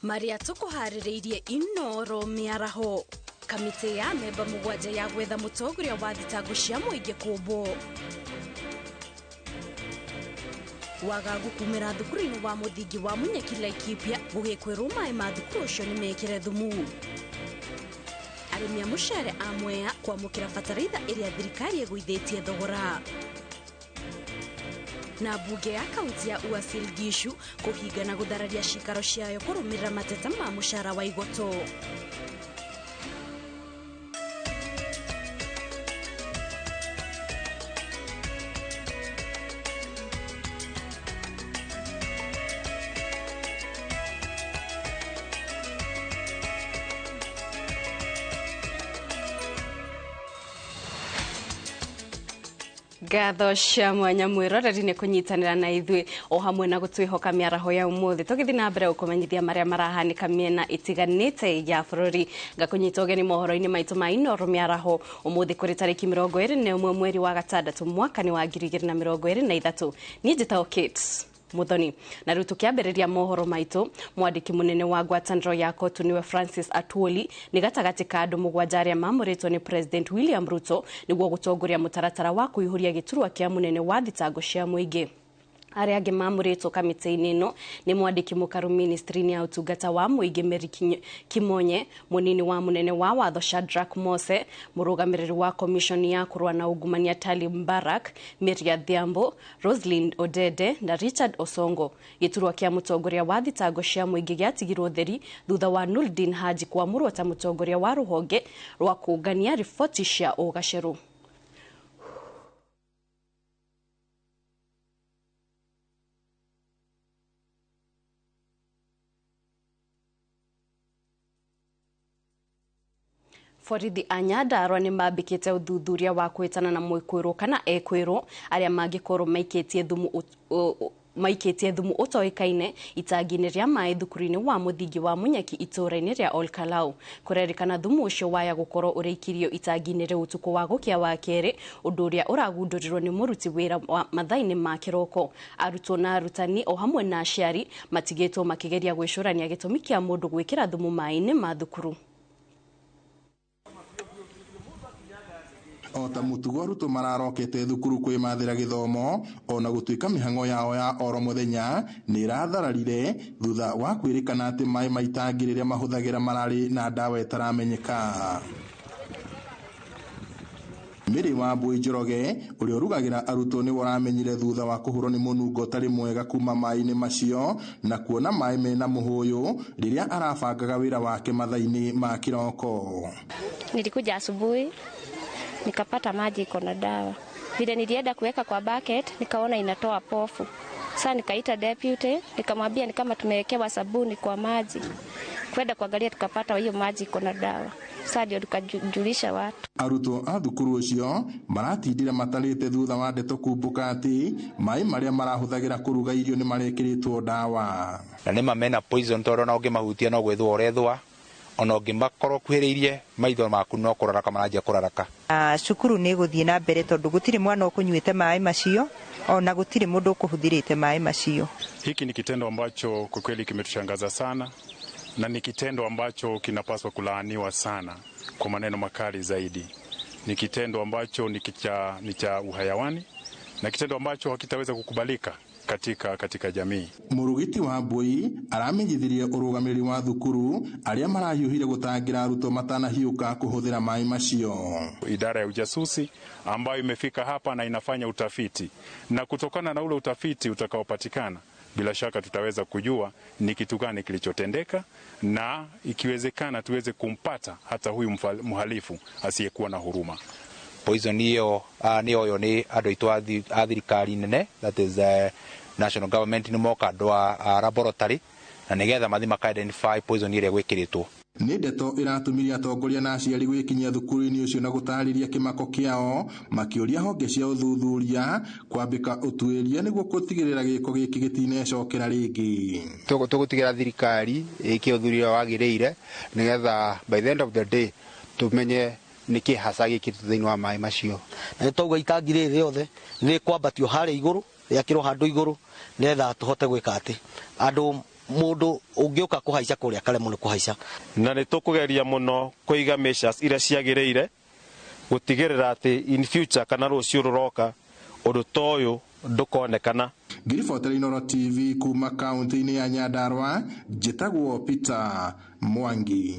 Maria tukuharĩrĩirie Inoro mĩaraho. Kamĩtĩ ya memba 7 ya gwetha mũtongoria wa thitango cia mũingĩ kũmbwo. Wagagu kumĩra thukuru-inĩ wa mũthingi wa Munyaki Laikipia gũgĩkwĩrwo maĩ ma thukuru ũcio nĩ mekĩre thumu. Arĩmi a mũcere a Mwea kwamũkĩra bataraitha ĩrĩa thirikari ĩgũithĩtie thogora. Na mbunge ya kaunti ya Uasin Gishu kũhinga na gũthararia cikaro ciayo kũrũmĩrĩra mateta ma mũcara wa igoto. Ngatho cia mwanya mwĩroreri nĩ kũnyitanĩra na ithuĩ o hamwe na gũtwĩhoka mĩaraho ya ũmũthĩ. Tũgĩthiĩ na mbere gũkũmenyithia marĩa marahanĩka mĩena ĩtiganĩte ya bũrũri. Ngakũnyita ũgeni mohoro-inĩ maitũ ma Inoro mĩaraho ũmũthĩ kũrĩ tarĩki 21 mweri wa gatandatũ mwaka nĩ wa 2023. Niĩ njĩtagwo Kate Muthoni. Na rĩu tũkĩambĩrĩria mohoro maitũ, mwandĩki mũnene wa ngwatanĩro ya Kotu nĩwe Francis Atwoli nĩ gatagatĩ ka andũ 7 arĩa mamũrĩtwo nĩ President William Ruto nĩguo gũtongoria mũtaratara wa kũihũria gĩturwa kĩa mũnene wa thitango cia mũingĩ. Arĩa angĩ mamũrĩtwo kamĩtĩ-inĩ ĩno nĩ mwandĩki mũkaru ministry-inĩ ya ũtungata wa mũingĩ Mary Kimonye, mũnini wa mũnene wa watho Shadrack Mose, mũrũgamĩrĩri wa commission ya kũrũa na ungumania Talib Mbarak, Mary Adhiambo, Rosalind Odede na Richard Osongo. Gĩturwa kĩa mũtongoria wa thitango cia mũingĩ gĩatigirwo theri thutha wa Nurdin Haji kwamũrwo ta mũtongoria wa rũhonge rwa kũngania riboti cia ũgacerũ. Borithi a Nyandarua nĩ mambĩkĩte ũthuthuria wa kwĩtana na mwĩkwĩrwo kana ekwĩrwo arĩa mangĩkorwo maikĩtie thumu ũtoĩkaine itangi-inĩ rĩa maĩ thukuru-inĩ wa mũthingi wa Munyaki itũũra-inĩ rĩa Olkalau. Kũrerĩkana thumu ũcio waya gũkorwo ũrĩikirio itangi-inĩ rĩu ũtukũ wa gũkĩa wa kerĩ, ũndũ ũrĩa ũragundũrirwo nĩ mũruti wĩra wa mathaa-inĩ ma kĩroko. Arutwo na arutani o hamwe na aciari matigĩtwo makĩgeria gwĩcũrania gĩtũmi kĩa mũndũ gwĩkĩra thumu maĩ-inĩ ma thukuru. O ta mũtugo arutwo mararokete thukuru kwĩmathĩra gĩthomo ona gũtuĩka mĩhang'o yao ya oro mũthenya nĩ ĩrathararire thutha wa kwĩrĩkana atĩ maĩ ma itangi rĩrĩa mahũthagĩra mararĩ na ndawa ĩtaramenyeka. Mary Wambui Njoroge ũrĩa ũrugagĩra arutwo nĩwe ũramenyire thutha wa kũhũrwo nĩ mũnungo ũtarĩ mwega kuma maĩ-inĩ macio na kuona maĩ mena mũhũyũ rĩrĩa arabangaga wĩra wake mathaa-inĩ ma kĩroko. Nilikuja asubuhi nikapata maji iko na dawa. Vile nilienda kuweka kwa bucket nikaona inatoa pofu. Sasa nikaita deputy nikamwambia ni kama tumewekewa sabuni kwa maji. Kwenda kuangalia tukapata hiyo maji iko na dawa. Sasa ndio tukajulisha watu. Arutwo a thukuru ũcio maratindire matarĩte thutha wa ndeto kumbũka atĩ maĩ marĩa marahũthagĩra kũruga irio nĩ marekĩrĩtwo ndawa. Na nĩ mamena poison tondũ ona ũngĩmahutia no gwĩthũa ũrethũa, ona ũngĩmakorwo kuhĩrĩirie maitho maku no kũraraka maranjia kũraraka. Cukuru nĩ ĩgũthiĩ na mbere tondũ gũtirĩ mwana ũkũnyuĩte maĩ macio ona gũtirĩ mũndũ ũkũhũthĩrĩte maĩ macio. Hiki ni kitendo ambacho kwa kweli kimetushangaza sana na ni kitendo ambacho kinapaswa kulaaniwa sana kwa maneno makali zaidi. Ni kitendo ambacho ni cha uhayawani na kitendo ambacho hakitaweza kukubalika katika jamii. Murugiti wa Mbui aramenyithirie ũrũgamĩrĩri wa thukuru arĩa marahiũhire gũtangĩra arutwo matanahiũka kũhũthĩra maĩ macio. Idara ya ujasusi ambayo imefika hapa na inafanya utafiti, na kutokana na ule utafiti utakaopatikana bila shaka tutaweza kujua ni kitu gani kilichotendeka, na ikiwezekana tuweze kumpata hata huyu mhalifu asiyekuwa na huruma. Poison hiyo ni oyo ni andũ aitũ a thirikari nene, that is national government, nĩ moka andũ a laboratory na nĩgetha mathi maka identify poison ĩrĩa gwĩkĩrĩtwo. Nĩ ndeto ĩratũmire atongoria na aciari gwĩkinyia thukuru-inĩ ũcio na gũtarĩria kĩmako kĩao, makĩũria honge cia ũthuthuria kwambĩka ũtuĩria nĩguo gũtigĩrĩra gĩko gĩkĩ gĩtinecokera rĩngĩ. Tũgũtigĩra thirikari ĩke ũthuthuria wagĩrĩire nĩgetha by the end of the day tũmenye nĩkĩ hasa gĩkĩtwo thĩinĩ wa maĩ macio. Na nĩ twauga itangi rĩrĩ rĩothe nĩ kwambatio harĩa igũrũ, rĩakĩrwo handũ igũrũ nĩgetha tũhote gwĩka atĩ andũ Mundu ungiuka kuhaica kuria karemwo ni kuhaica. Na nĩ tũkũgeria mũno kũiga measures iria ciagĩrĩire gũtigĩrĩra atĩ in future kana rũciũ rũroka ũndũ ta ũyũ ndũkonekana. Ngiribotera Inooro TV kuma kaunti-inĩ ya Nyandarua, njĩtagwo Peter Mwangi.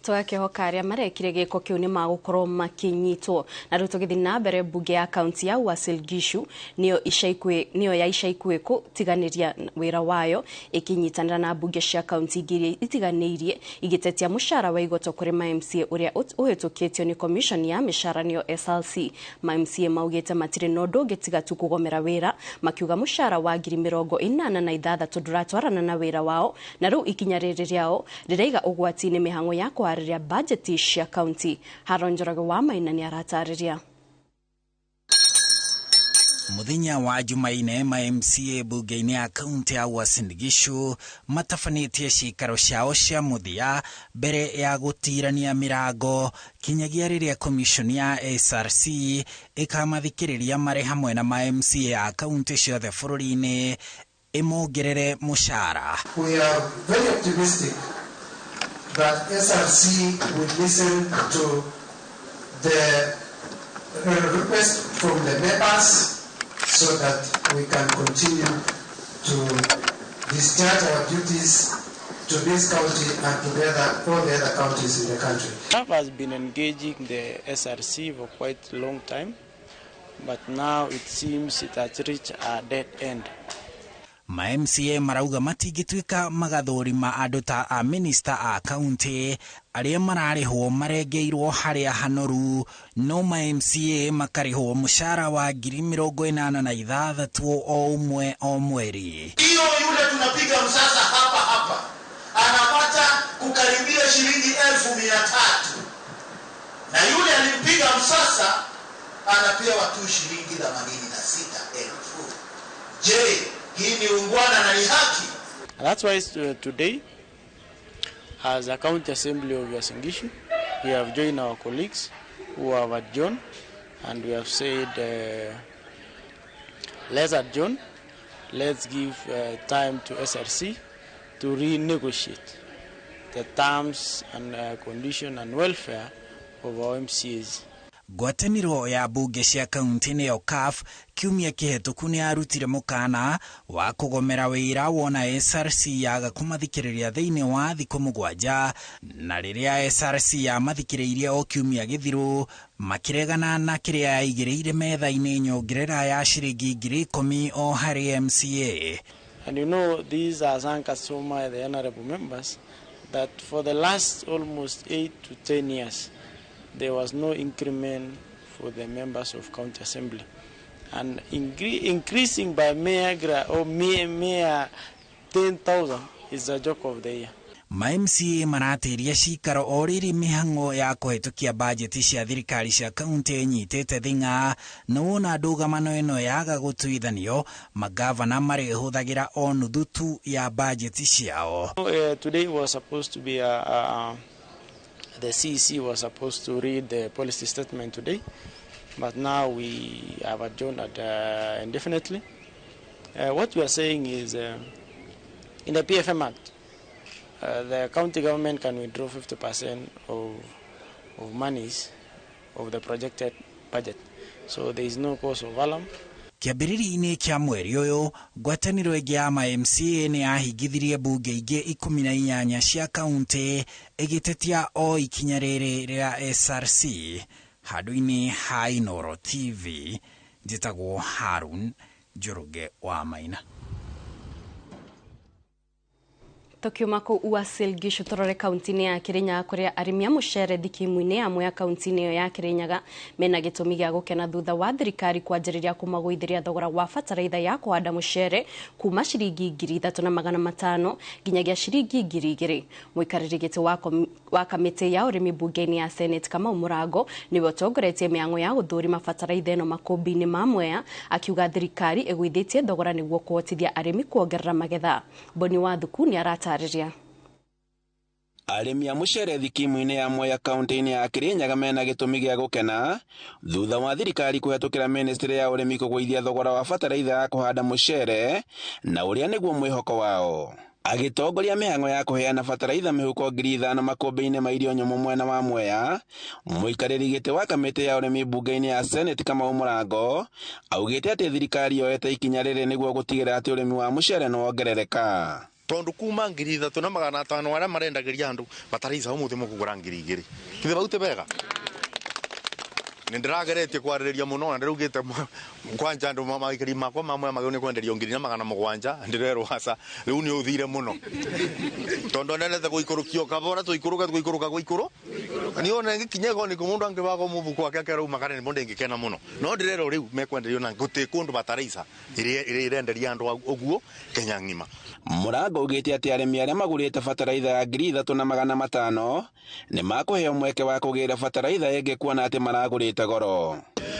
Twakihoka aria marekire giko kiu ni magukorwo makinyitwo. Na riu tugithi na mbere, mbunge ya kaunti ya Uasin Gishu niyo ya ica ikuhi kutiganiria wira wayo ikinyitanira na mbunge cia kaunti ingĩ itiganĩirie igitetia mucara wa igoto kuri ma MCA uria uhitukitio ni commission ya mĩcara niyo SRC. Ma MCA maugite matire na ũndũ ũngĩ tiga tu kũgomera wĩra, makiuga mũcara wa 86,000 nduratwarana na wĩra wao, na rĩu ikinya rĩrĩ rĩao rĩraiga ũgwati-inĩ mĩhang'o ya kũharĩria bajeti cia kaunti. Haron Njoroge wa Maina nĩ aratarĩria. Muthenya wa Jumaine, ma MCA bunge-inĩ ya kaunti ya Uasin Gishu matabanĩtie ciikaro ciao cia mũthia mbere ya gũtirania mĩrango kinyagia rĩrĩa commission ya SRC ĩkamathikĩrĩria marĩ hamwe na ma MCA a kaunti ciothe bũrũri-inĩ ĩmongerere mũcara. We are very optimistic that SRC will listen to the request from the members so that we can continue to discharge our duties to this county and together all the other counties in the country. CAF has been engaging the SRC for quite a long time, but now it seems it has reached a dead end. Ma MCA marauga matingĩtuĩka magathũrima andũ ta a minista a kaunti arĩa mararĩhwo marengeirwo harĩa hanoru, no ma MCA makarĩhwo mũcara wa 86,000 o ũmwe o mweri. Hiyo yule tunapiga msasa hapa hapa anapata kukaribia shilingi 300,000, na yule alimpiga msasa anapewa tu shilingi 86,000. Je, hii ni ungwana na ni haki? That's why today, as a county assembly of Uasin Gishu, we have joined our colleagues who have adjourned, and we have said, let's adjourn, let's give time to SRC to renegotiate the terms and condition and welfare of our MCAs. Ngwatanĩro ya mbunge cia kaunti nĩyo CAF kiumia kĩhetũku nĩ yarutire mũkana wa kũgomera wĩra wona SRC yaga kũmathikĩrĩria thĩinĩ wa thikũ 7, na rĩrĩa SRC yamathikĩrĩirie o kiumia gĩthiru makĩregana na kĩrĩa yaigĩrĩire metha-inĩ nyongerera ya shiringi 10,000 o harĩ MCA. And you know, these are Sankasoma, the honorable members, that for the last almost 8 to 10 years, there was no increment for the members of county assembly. And increasing by mere 10,000 is a joke of the year. Ma MCA maratĩria cikaro o rĩrĩ mĩhang'o ya kũhetũkia bajeti cia thirikari cia kaunti ĩnyitĩte thing'a, na wona ndũgamano ĩno yaga gũtuithanio magavana marĩhũthagĩra o nuthu tu ya bajeti ciao. Today was supposed to be the CEC was supposed to read the policy statement today, but now we have adjourned indefinitely. What we are saying is, in the PFM Act, the county government can withdraw 50% of monies of the projected budget. So there is no cause of alarm. Kĩambĩrĩria-inĩ kĩa mweri ũyũ, ngwatanĩro ĩngĩ ya ma MCA nĩ yahingithirie mbunge ingĩ 18 cia kaunti ĩgĩtetia o ikinya rĩrĩ rĩa SRC. Handũ-inĩ ha Inooro TV, njĩtagwo Harun Njoroge wa Maina. Tukiuma kũu Uasin Gishu tũrore kaunti-inĩ ya Kirinyaga kũrĩa arĩmi a mũcere thikimu-inĩ ya Mwea kaunti-inĩ ĩyo ya Kirinyaga mena gĩtũmi gĩa gũkena thutha wa thirikari kwanjĩrĩria kũmagũithĩria thogora wa bataraitha ya kũhanda mũcere kuma shiringi 3,500 nginyagia shiringi 2,000. Mũikarĩri gĩtĩ wa kamĩtĩ ya ũrĩmi mbunge-inĩ ya Senate Kamau Mũrango nĩwe ũtongoretie mĩhang'o ya gũthũrima bataraitha ĩno makũmbĩ-inĩ ma Mwea, akiuga thirikari ĩgũithĩtie thogora nĩguo kũhotithia arĩmi kuongerera magetha. Boni Wathuku nĩ arataarĩria. Arĩmi a mũcere thikimu-inĩ ya Mwea kaunti-inĩ ya Kirinyaga mena gĩtũmi gĩa gũkena thutha wa thirikari kũhetũkĩra ministry ya ũrĩmi kũgũithia thogora wa bataraitha ya kũhanda mũcere na ũrĩa nĩguo mwĩhoko wao. Agĩtongoria mĩhang'o ya kũheana bataraitha mĩhuko 5,000 makũmbĩ-inĩ ma irio nyũmũ mwena wa Mwea, mũikarĩri gĩtĩ wa kamĩtĩ ya ũrĩmi mbunge-inĩ ya Senate Kamau Mũrango augĩte atĩ thirikari yoete ikinya rĩrĩ nĩguo gũtigĩrĩra atĩ ũrĩmi wa mũcere nĩwongerereka. Tondu kuma 3,500 aria marendagiria andu bataraitha umuthi mukugura 2,000 kithe bau ti bega. Ni ndirageretie kwarĩrĩria mũno na ndĩraugĩte kwanja andũ maikari makwa mamwe magĩrĩirwo nĩ kwenderio 1,700 ndĩrerwo aca rĩu nĩ ũthire mũno tondũ nendete gũikũrũkio kabora tũikũrũke tũikũrũka gũikũrũ ni ona ngĩkinya go nĩ mũndũ angĩbaga mũbuko wake akerauma kana nĩ ndĩngĩkena mũno no ndĩrerwo rĩu mekwenderio na gũtĩ kũndũ bataraitha ĩrĩa ĩrenderia andũ ũguo Kenya ng'ima. Mũrango ugĩte atĩ arĩmi arĩa magũrĩte bataraitha ya 3,500 nĩ makũheo mweke wa kũgĩra bataraitha ĩngĩ kuona atĩ maragũrĩte goro.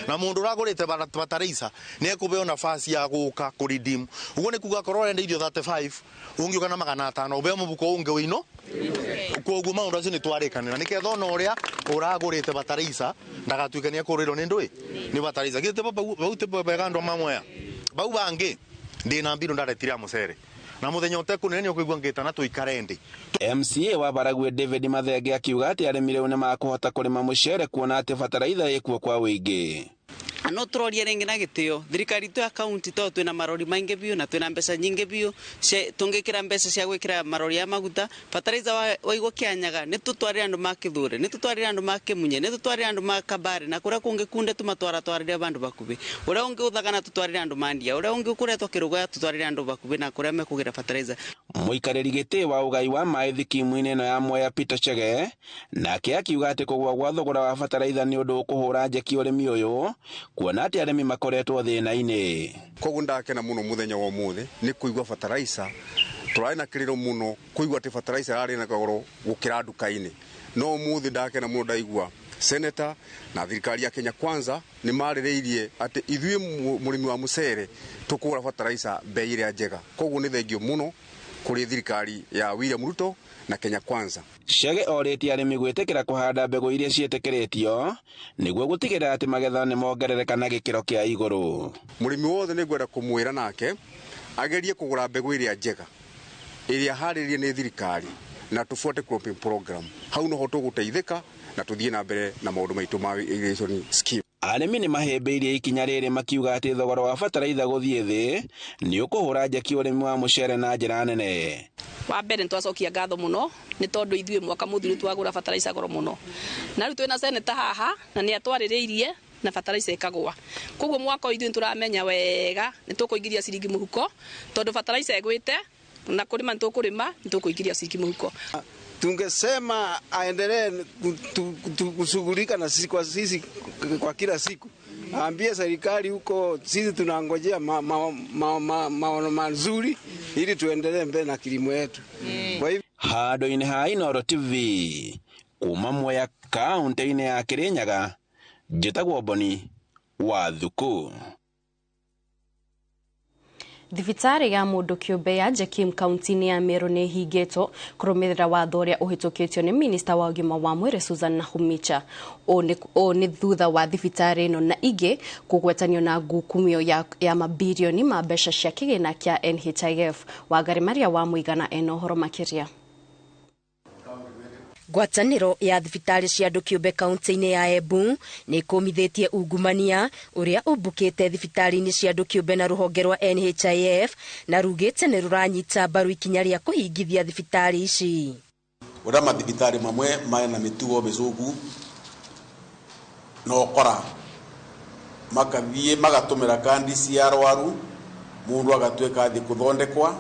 Na mundu uragurite bataraitha ni ekubeo nafasi ya guka kuridimu uguo ni kuga korwo arenda irio 35 ungiuka na 500 ubeo mubuko ungi wino koguo maundu acio ni twarikanira niketha ona uria uragurite bataraitha ndagatuike ni ekurirwo ni ndui ni bataraitha githĩ bau ti bega andu mamwea bau bangi ndina mbiru ndaretire ya mucere na muthenya utekunene ni ukuigua ngitana tuikare ndi. MCA wa Baragwe David Mathenge akiuga ati arĩmi rĩu nĩ makũhota kũrĩma mũcere kuona atĩ bataraitha ĩkuo kwa wĩingĩ. No turoria ringi na gitio thirikari itu ya kaunti to twina marori maingi biu na twina mbeca nyingi biu tungikira mbeca cia gwikira marori ya maguta bataraitha waigwo Kianyaga ni tutwarire andu ma Kithure ni tutwarire andu ma Kimunye ni tutwarire andu ma Kabare na kuria kungi kunde tumatwara twarire bandu bakubi uria ungi uthagana tutwarire andu ma Ndia uria ungi ukuretwo Kirugoya tutwarire andu bakubi na kuria mekugira bataraitha. Mũikarĩri gĩtĩ wa ũgai wa maĩ thikimu-inĩ ĩno ya Mwea Peter Chege nake akiuga atĩ kũgũa gwa thogora wa bataraitha nĩ ũndũ ũkũhũra njeki ũrĩmi ũyũ kuona atĩ arĩmi makoretwo thĩna-inĩ. Koguo ndakena mũno mũthenya wa ũmũthĩ nĩ kũigua bataraitha tũrarĩ na kĩrĩro mũno kũigua atĩ bataraitha yarĩ na goro gũkĩra nduka-inĩ no ũmũthĩ ndakena mũno ndaigua Senator na thirikari ya Kenya Kwanza nĩ marĩrĩirie atĩ ithuĩ mũrĩmi wa mũcere tũkũgũra bataraitha bei ĩrĩa njega koguo nĩ thengio mũno kũrĩ thirikari ya William Ruto na Kenya Kwanza. Chege orĩtie arĩmi gwĩtĩkĩra kũhanda mbegũ iria ciĩtĩkĩrĩtio nĩguo gũtigĩrĩra atĩ magetha nĩ mongerereka na gĩkĩro kĩa igũrũ. Mũrĩmi wothe nĩ ngwenda kũmwĩra nake agerie kũgũra mbegũ ĩrĩa njega ĩrĩa harĩrĩrie nĩ thirikari na tũbuate cropping program hau noho tũgũteithĩka na tũthiĩ na mbere na maũndũ maitũ ma irrigation scheme. Arĩmi nĩ mahĩmbĩirie ikinya rĩrĩ makiuga atĩ thogora wa bataraitha gũthiĩ thĩ nĩ ũkũhũra njeki ũrĩmi wa mũcere na njĩra nene. Wa mbere nĩ twacokia ngatho mũno nĩ tondũ ithuĩ mwaka mũthiru twagũra bataraitha goro mũno na rĩu twĩna seneta haha na nĩ atwarĩrĩirie na bataraitha ĩkagũa koguo mwaka ithuĩ nĩtũramenya wega nĩ tũkũingĩria ciringi mũhuko tondũ bataraitha ĩgwĩte na kũrĩma nĩ tũkũrĩma nĩ tũkũingĩria ciringi mũhuko. Tungesema aendelee kushughulika na sisi kwa sisi kwa kila siku. Aambie serikali huko sisi tunangojea maono mazuri ili tuendelee mbele na kilimo yetu. Kwa hivyo handũ-inĩ ha Inooro TV kuma Mwea kaunti-inĩ ya Kirinyaga njĩtagwo Boni wa Thuku. Thibitarĩ ya mũndũ kĩũmbe ya Jekim kaunti-inĩ ya Meru nĩ ĩhingĩtwo kũrũmĩrĩra watho ũrĩa ũhĩtũkĩtio nĩ minista wa ũgima wa mwĩrĩ Susan Nakhumicha. Ũũ nĩ thutha wa thibitarĩ ĩno na ingĩ kũgwetanio na ngukumio ya mabirioni ma mbeca cia kĩgĩna kĩa NHIF. Wangari Maria wa Mũigana ena ũhoro makĩria. Ngwatanĩro ya thibitarĩ cia andũ kĩũmbe kaunti-inĩ ya Embu nĩ ĩkũmithĩtie ungumania ũrĩa ũmbũkĩte thibitarĩ-inĩ cia andũ kĩũmbe na rũhonge rwa NHIF na rugĩte nĩ rũranyita mbaru ikinya rĩa kũhingithia thibitarĩ ici. Ũrĩa mathibitarĩ mamwe mena mĩtugo mĩthũku na ũkora makathiĩ magatũmĩra kandi cia arwaru mũndũ agatuĩka athiĩ kũthondekwa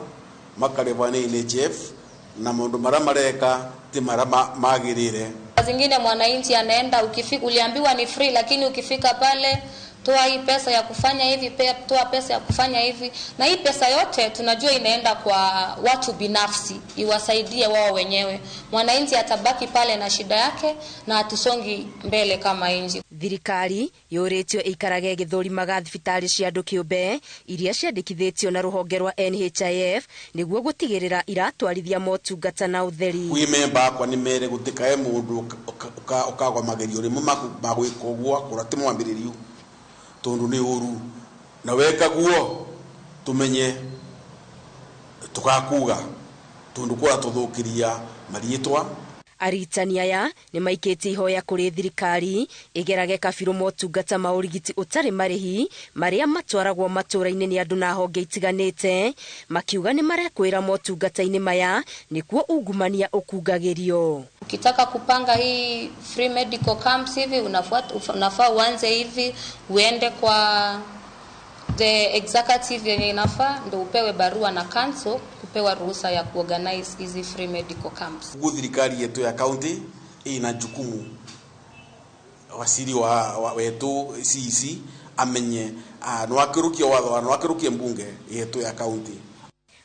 makarĩhwo nĩ NHIF na maũndũ marĩa mareka ti marĩa magĩrĩire. Zingine mwananchi anaenda ukifika, uliambiwa ni free, lakini ukifika pale Toa hii pesa ya kufanya hivi, toa pesa ya kufanya hivi. Na hii pesa yote tunajua inaenda kwa watu binafsi, iwasaidie wao wenyewe. Mwananchi atabaki pale na shida yake na hatusongi mbele kama nchi. Thirikari yũrĩtio ĩikarage ĩgĩthũrimaga thibitarĩ cia andũ kĩũmbe iria ciandĩkithĩtio na rũhonge rwa NHIF nĩguo gũtigĩrĩra iratwarithia motungata na ũtheri. Wi memba akwa nĩ mere gũtikae mũndũ ũkagwa magerio rĩmwe magwĩka ũguo akũra ti mwambĩrĩrio tondu nĩ ũru na weka guo tumenye tukakuga tondu kũra tũthũkĩria mariĩtwa. Arigitani aya nĩ maikĩtie ihoya kũrĩ thirikari ĩgerage kabirũ motungata ma ũrigiti ũtarĩ marĩhi marĩa matwaragwo matũũra-inĩ nĩ andũ na honge itiganĩte, makiuga nĩ marekwĩra motungata-inĩ maya nĩkuo ungumania ũkungagĩrio. Ukitaka kupanga hii free medical camps hivi unafaa uanze hivi, uende kwa the executive yenye inafaa ndio upewe barua na council kupewa ruhusa ya kuorganize hizi free medical camps. Ugu thirikari yetu ya county ina jukumu wasiri wa wetu CEC amenye no akirukie watho no akirukie mbunge yetu ya county.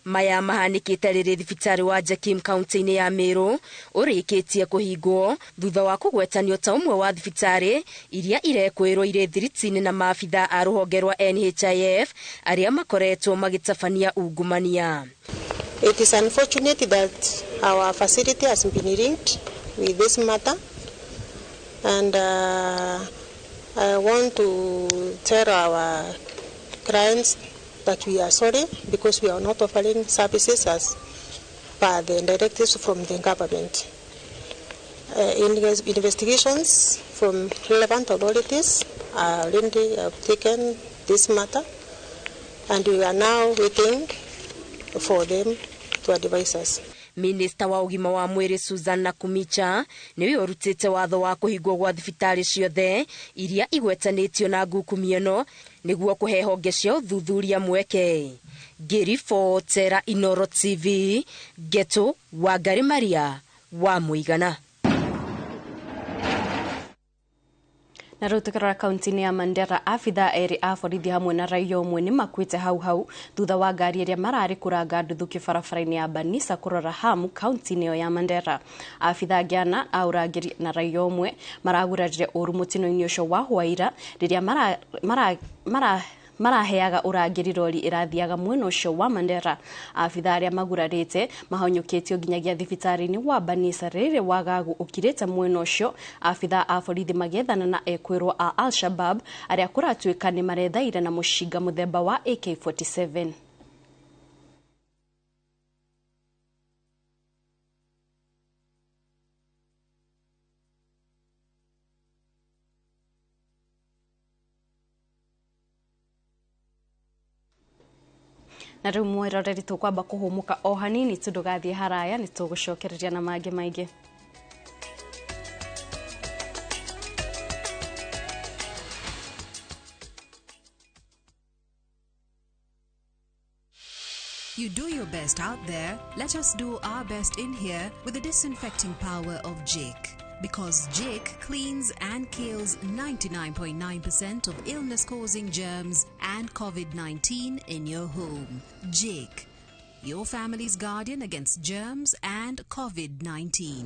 Maya mahanĩkĩte rĩrĩ thibitarĩ wa Jakim kaunti-inĩ ya Meru ũrĩkĩtie kũhingwo thutha wa kũgwetanio ta ũmwe wa thibitarĩ iria irekwĩrwo irĩ thiriti-inĩ na maabitha a rũhonge rwa NHIF arĩa makoretwo magĩtabania ungumania. It is unfortunate that our facility has been linked with this matter, and I want to tell our clients that we are sorry because we are not offering services as per the directives from the government. Investigations from relevant authorities are already have taken this matter, and we are now waiting for them to advise us. Minista wa ũgima wa mwĩrĩ Susan Nakumicha nĩwe ũrutĩte watho wa kũhingwo gwa thibitarĩ ciothe iria igwetanĩtio na ngukumio ĩno nĩguo kũhe honge cia ũthuthuria mweke. Ngĩribotera Inoro TV, Geto Wangari Maria wa Mũigana. Na rĩu tũkĩrora kaunti-inĩ ya Mandera, abithaa erĩ a borithi hamwe na raia ũmwe nĩ makuĩte hau hau thutha wa ngari ĩrĩa mararĩ kũranga nduthũki barabara-inĩ ya Banisa kũrora Hamu kaunti-inĩ ĩyo ya Mandera. Abithaa angĩ ana a ũrangĩri na raia ũmwe maragurarire ũru mũtino-inĩ ũcio wa hwaira rĩrĩa maraheaga ũrangĩri rori ĩrathiaga mwena ũcio wa Mandera. Abithaa arĩa magurarĩte mahanyũkĩtio nginyagia thibitarĩ-inĩ wa Banisa rĩrĩ wagagu ũkirĩte mwena ũcio, abithaa a borithi magĩethana na ekwĩrwo a Al-Shabab arĩa kũratuĩka nĩ marethaire na mũcinga mũthemba wa AK47. Na rĩu mwĩroreri tũkwamba kũhũmũka o hanini tu ndũgathiĩ haraya nĩ tũgũcokereria na mangĩ maingĩ. You do your best out there, let us do our best in here with the disinfecting power of Jik. Because Jik cleans and kills 99.9% of illness-causing germs and COVID-19 in your home. Jik, your family's guardian against germs and COVID-19.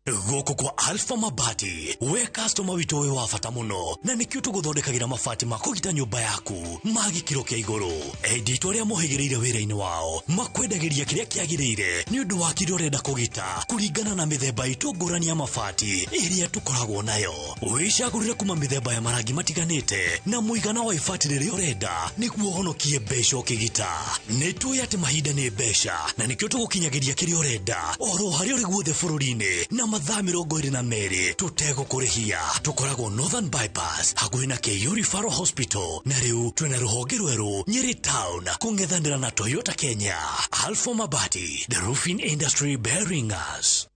Gũkũ kwa Alpha Mabati, we customer witũ wĩ wa bata mũno na nĩkĩo tũgũthondekagĩra mabati ma kũgita nyũmba yaku ma gĩkĩro kĩa igũrũ. Endia aitũ arĩa mohĩgĩrĩire wĩra-inĩ wao makwendagĩria kĩrĩa kĩagĩrĩire nĩ ũndũ wa kĩrĩa ũrenda kũgita kũringana na mĩthemba itũ ngũrani ya mabati ĩrĩa tũkoragwo nayo. Wĩcagũrĩre kuma mĩthemba ya marangi matiganĩte na mũigana wa ibati rĩrĩa ũrenda nĩguo ũhonokie mbeca ũkĩgita. Nĩ tũĩ atĩ mahinda nĩ mbeca na nĩkĩo tũgũkinyagĩria kĩrĩa ũrenda oro harĩa ũrĩ guothe bũrũri-inĩ na mathaa 22 tũtegũkũrĩhia. Tũkoragwo Northern Bypass hakuhĩ na KU Referral Hospital na rĩu twĩna rũhonge rwerũ Nyeri Town kũng'ethanĩra na Toyota Kenya. Alpha Mabati, the roofing industry bearing us.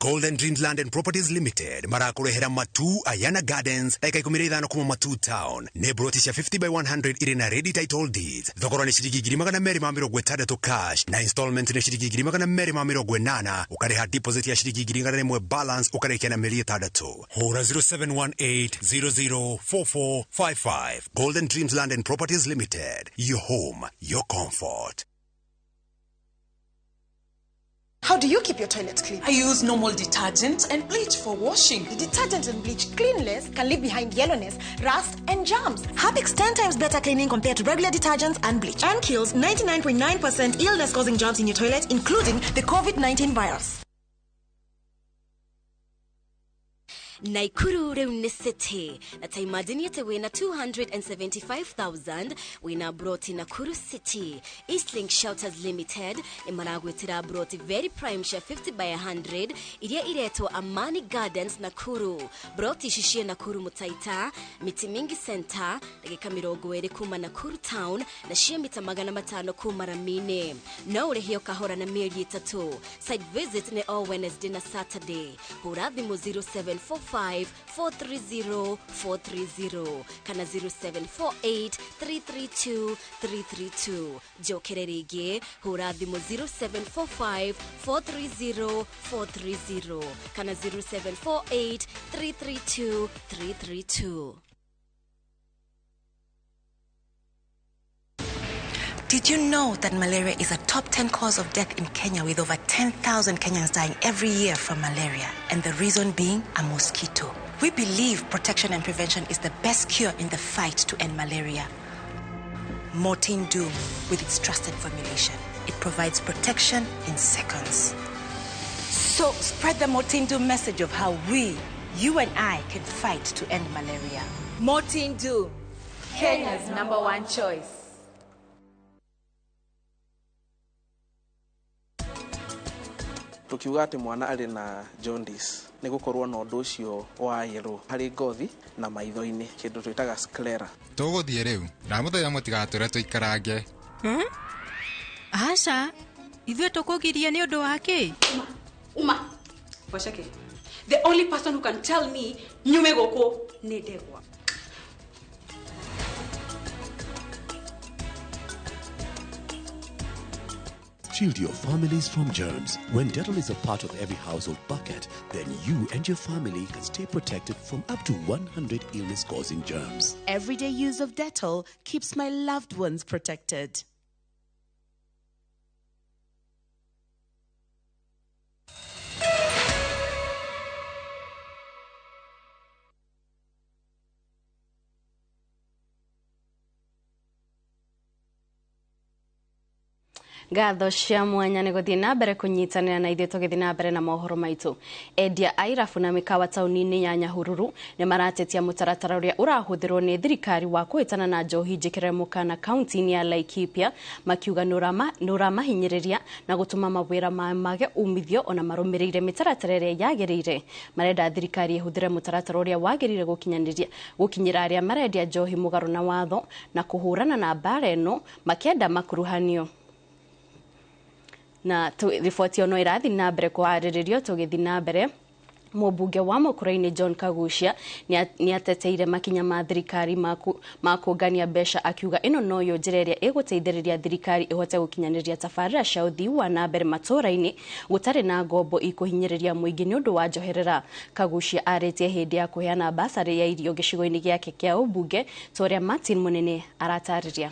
Golden Dreams Land and Properties Limited marakũrehera Matu Ayana Gardens eka 15 kuma Matu Town. Nĩ broti cia 50 by 100 irĩ na ready title deeds. Thogora nĩ ciringi 260 cash na installment nĩ ciringi 280, ũkarĩha deposit ya ciringi 100 balance ũkarĩkia na mĩeri 6. Hũra 0718004455. Golden Dreams Land and Properties Limited, your home, your comfort. How do you keep your toilet clean? I use normal detergent and bleach for washing. The detergent and bleach cleanless can leave behind yellowness, rust, and germs. Harpic's 10 times better cleaning compared to regular detergents and bleach, and kills 99.9% illness-causing germs in your toilet, including the COVID-19 virus. Naikuru rĩu nĩ city na ta imagine atĩ wĩna 275,000 wĩna broti Nakuru City. Eastlink Shelters Limited nĩ maragwĩtĩra broti very prime cia 50 by 100 iria iretwo Amani Gardens Nakuru. Broti ici ciĩ Nakuru Mutaita, Miti Mingi Center, ndagĩka 20 kuma Nakuru Town na ciĩ mita 500 kuma Ramine. No ũrĩhio kahora na mĩeri 3. Site visit nĩ o Wednesday na Saturday. Hũra thimũ 0745 430 430 kana 0748 332 332. Njokere rĩngĩ, hũra thimũ 0745 430 430 kana 0748 332 332. Did you know that malaria is a top 10 cause of death in Kenya, with over 10,000 Kenyans dying every year from malaria, and the reason being a mosquito? We believe protection and prevention is the best cure in the fight to end malaria. Mortein Doom, with its trusted formulation, it provides protection in seconds. So spread the Mortein Doom message of how we, you and I, can fight to end malaria. Mortein Doom, Kenya's #1 choice. Tukiuga atĩ mwana arĩ na jaundice nĩ gũkorwo na ũndũ ũcio wa yellow harĩ ngothi na maitho-inĩ, kĩndũ twĩtaga sclera. Tũgũthiĩ rĩu, ndamũthaitha mũtigatũre tũikarange. Aca, ithuĩ tũkũgiria nĩ ũndũ wa kĩ? Uma, Wacheke, the only person who can tell me nyume gũkũ nĩ ndegwa. Shield your families from germs. When Dettol is a part of every household bucket, then you and your family can stay protected from up to 100 illness-causing germs. Everyday use of Dettol keeps my loved ones protected. Ngatho cia mwanya nĩ gũthiĩ na mbere kũnyitanĩra na ithuĩ tũgĩthiĩ na mbere na mohoro maitũ. Endia a irabu na mĩkawa taũni-inĩ ya Nyahururu nĩ maratetia mũtaratara ũrĩa ũrahũthĩrwo nĩ thirikari wa kũhĩtana na njohi njĩkĩre mũkana kaunti-inĩ ya Laikipia, makiuga nĩ ũramahinyĩrĩria na gũtũma mawĩra mage umithio ona marũmĩrĩire mĩtaratara ĩrĩa yagĩrĩire. Marenda thirikari ĩhũthĩre mũtaratara ũrĩa wagĩrĩire gũkinyĩra arĩa marendia njohi mũgarũ na watho na kũhũrana na mbara ĩno, makĩenda makuruhanio. Na riboti ĩno ĩrathiĩ na mbere kũharĩrĩrio tũgĩthiĩ na mbere. Mũmbunge wa Mũkũrũ-inĩ John Kagucia nĩateteire makinya ma thirikari ma kũngania mbeca, akiuga ĩno noyo njĩra ĩrĩa ĩgũteithĩrĩria thirikari ĩhote gũkinyanĩria tabarĩra cia ũthii wa na mbere matũũra-inĩ gũtarĩ na ngombo ikũhinyĩrĩria mũingĩ nĩ ũndũ wa njoherera. Kagucia arĩtie hĩndĩ ya kũheana basarĩ ya irio gĩcigo-inĩ gĩake kĩa ũmbunge, ta ũrĩa Martin Mũnene aratarĩria.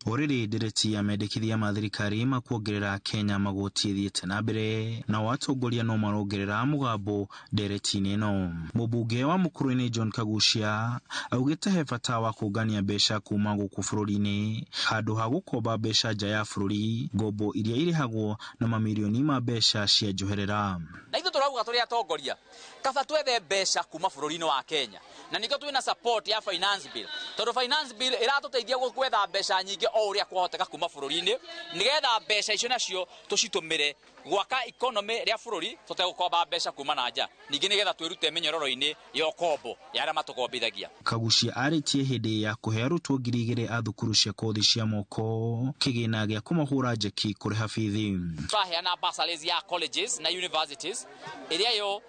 Orĩrĩ ndereti ya mendekithia ma thirikari ma kuongerera Kenya magoti ĩthiĩte na mbere, nao atongoria no marongerera mũgambo ndereti-inĩ ĩno. Mũmbunge wa Mũkũrũ-inĩ John Kagucia augĩte he bata wa kũngania mbeca kuma gũkũ bũrũri-inĩ handũ ha gũkomba mbeca nja ya bũrũri, ngombo iria irĩhagwo na mamirioni ma mbeca cia njoherera. Na ithuĩ tũrauga tũrĩ atongoria kaba twethe mbeca kuma bũrũri-inĩ wa Kenya, Na nikio twina support ya finance bill, tondu finance bill iratuteithia gwetha mbeca nyingĩ o ũrĩa kwahoteka kuma bũrũri-inĩ, nigetha mbeca icio nacio tũcitũmĩre gwaka economy rĩa bũrũri tũtegũkomba mbeca kuma na nja, ningĩ nigetha twĩrute mĩnyororo-inĩ ya ũkombo ya arĩa matũkombithagia. Kaguchia arĩtie hĩndĩ ya kũhe arutwo 2,000 a thukuru cia kothi cia moko kĩgĩna gĩa kũmahũra njeki kũrĩha bithi. Tũraheana bursaries ya colleges na universities ĩrĩa yo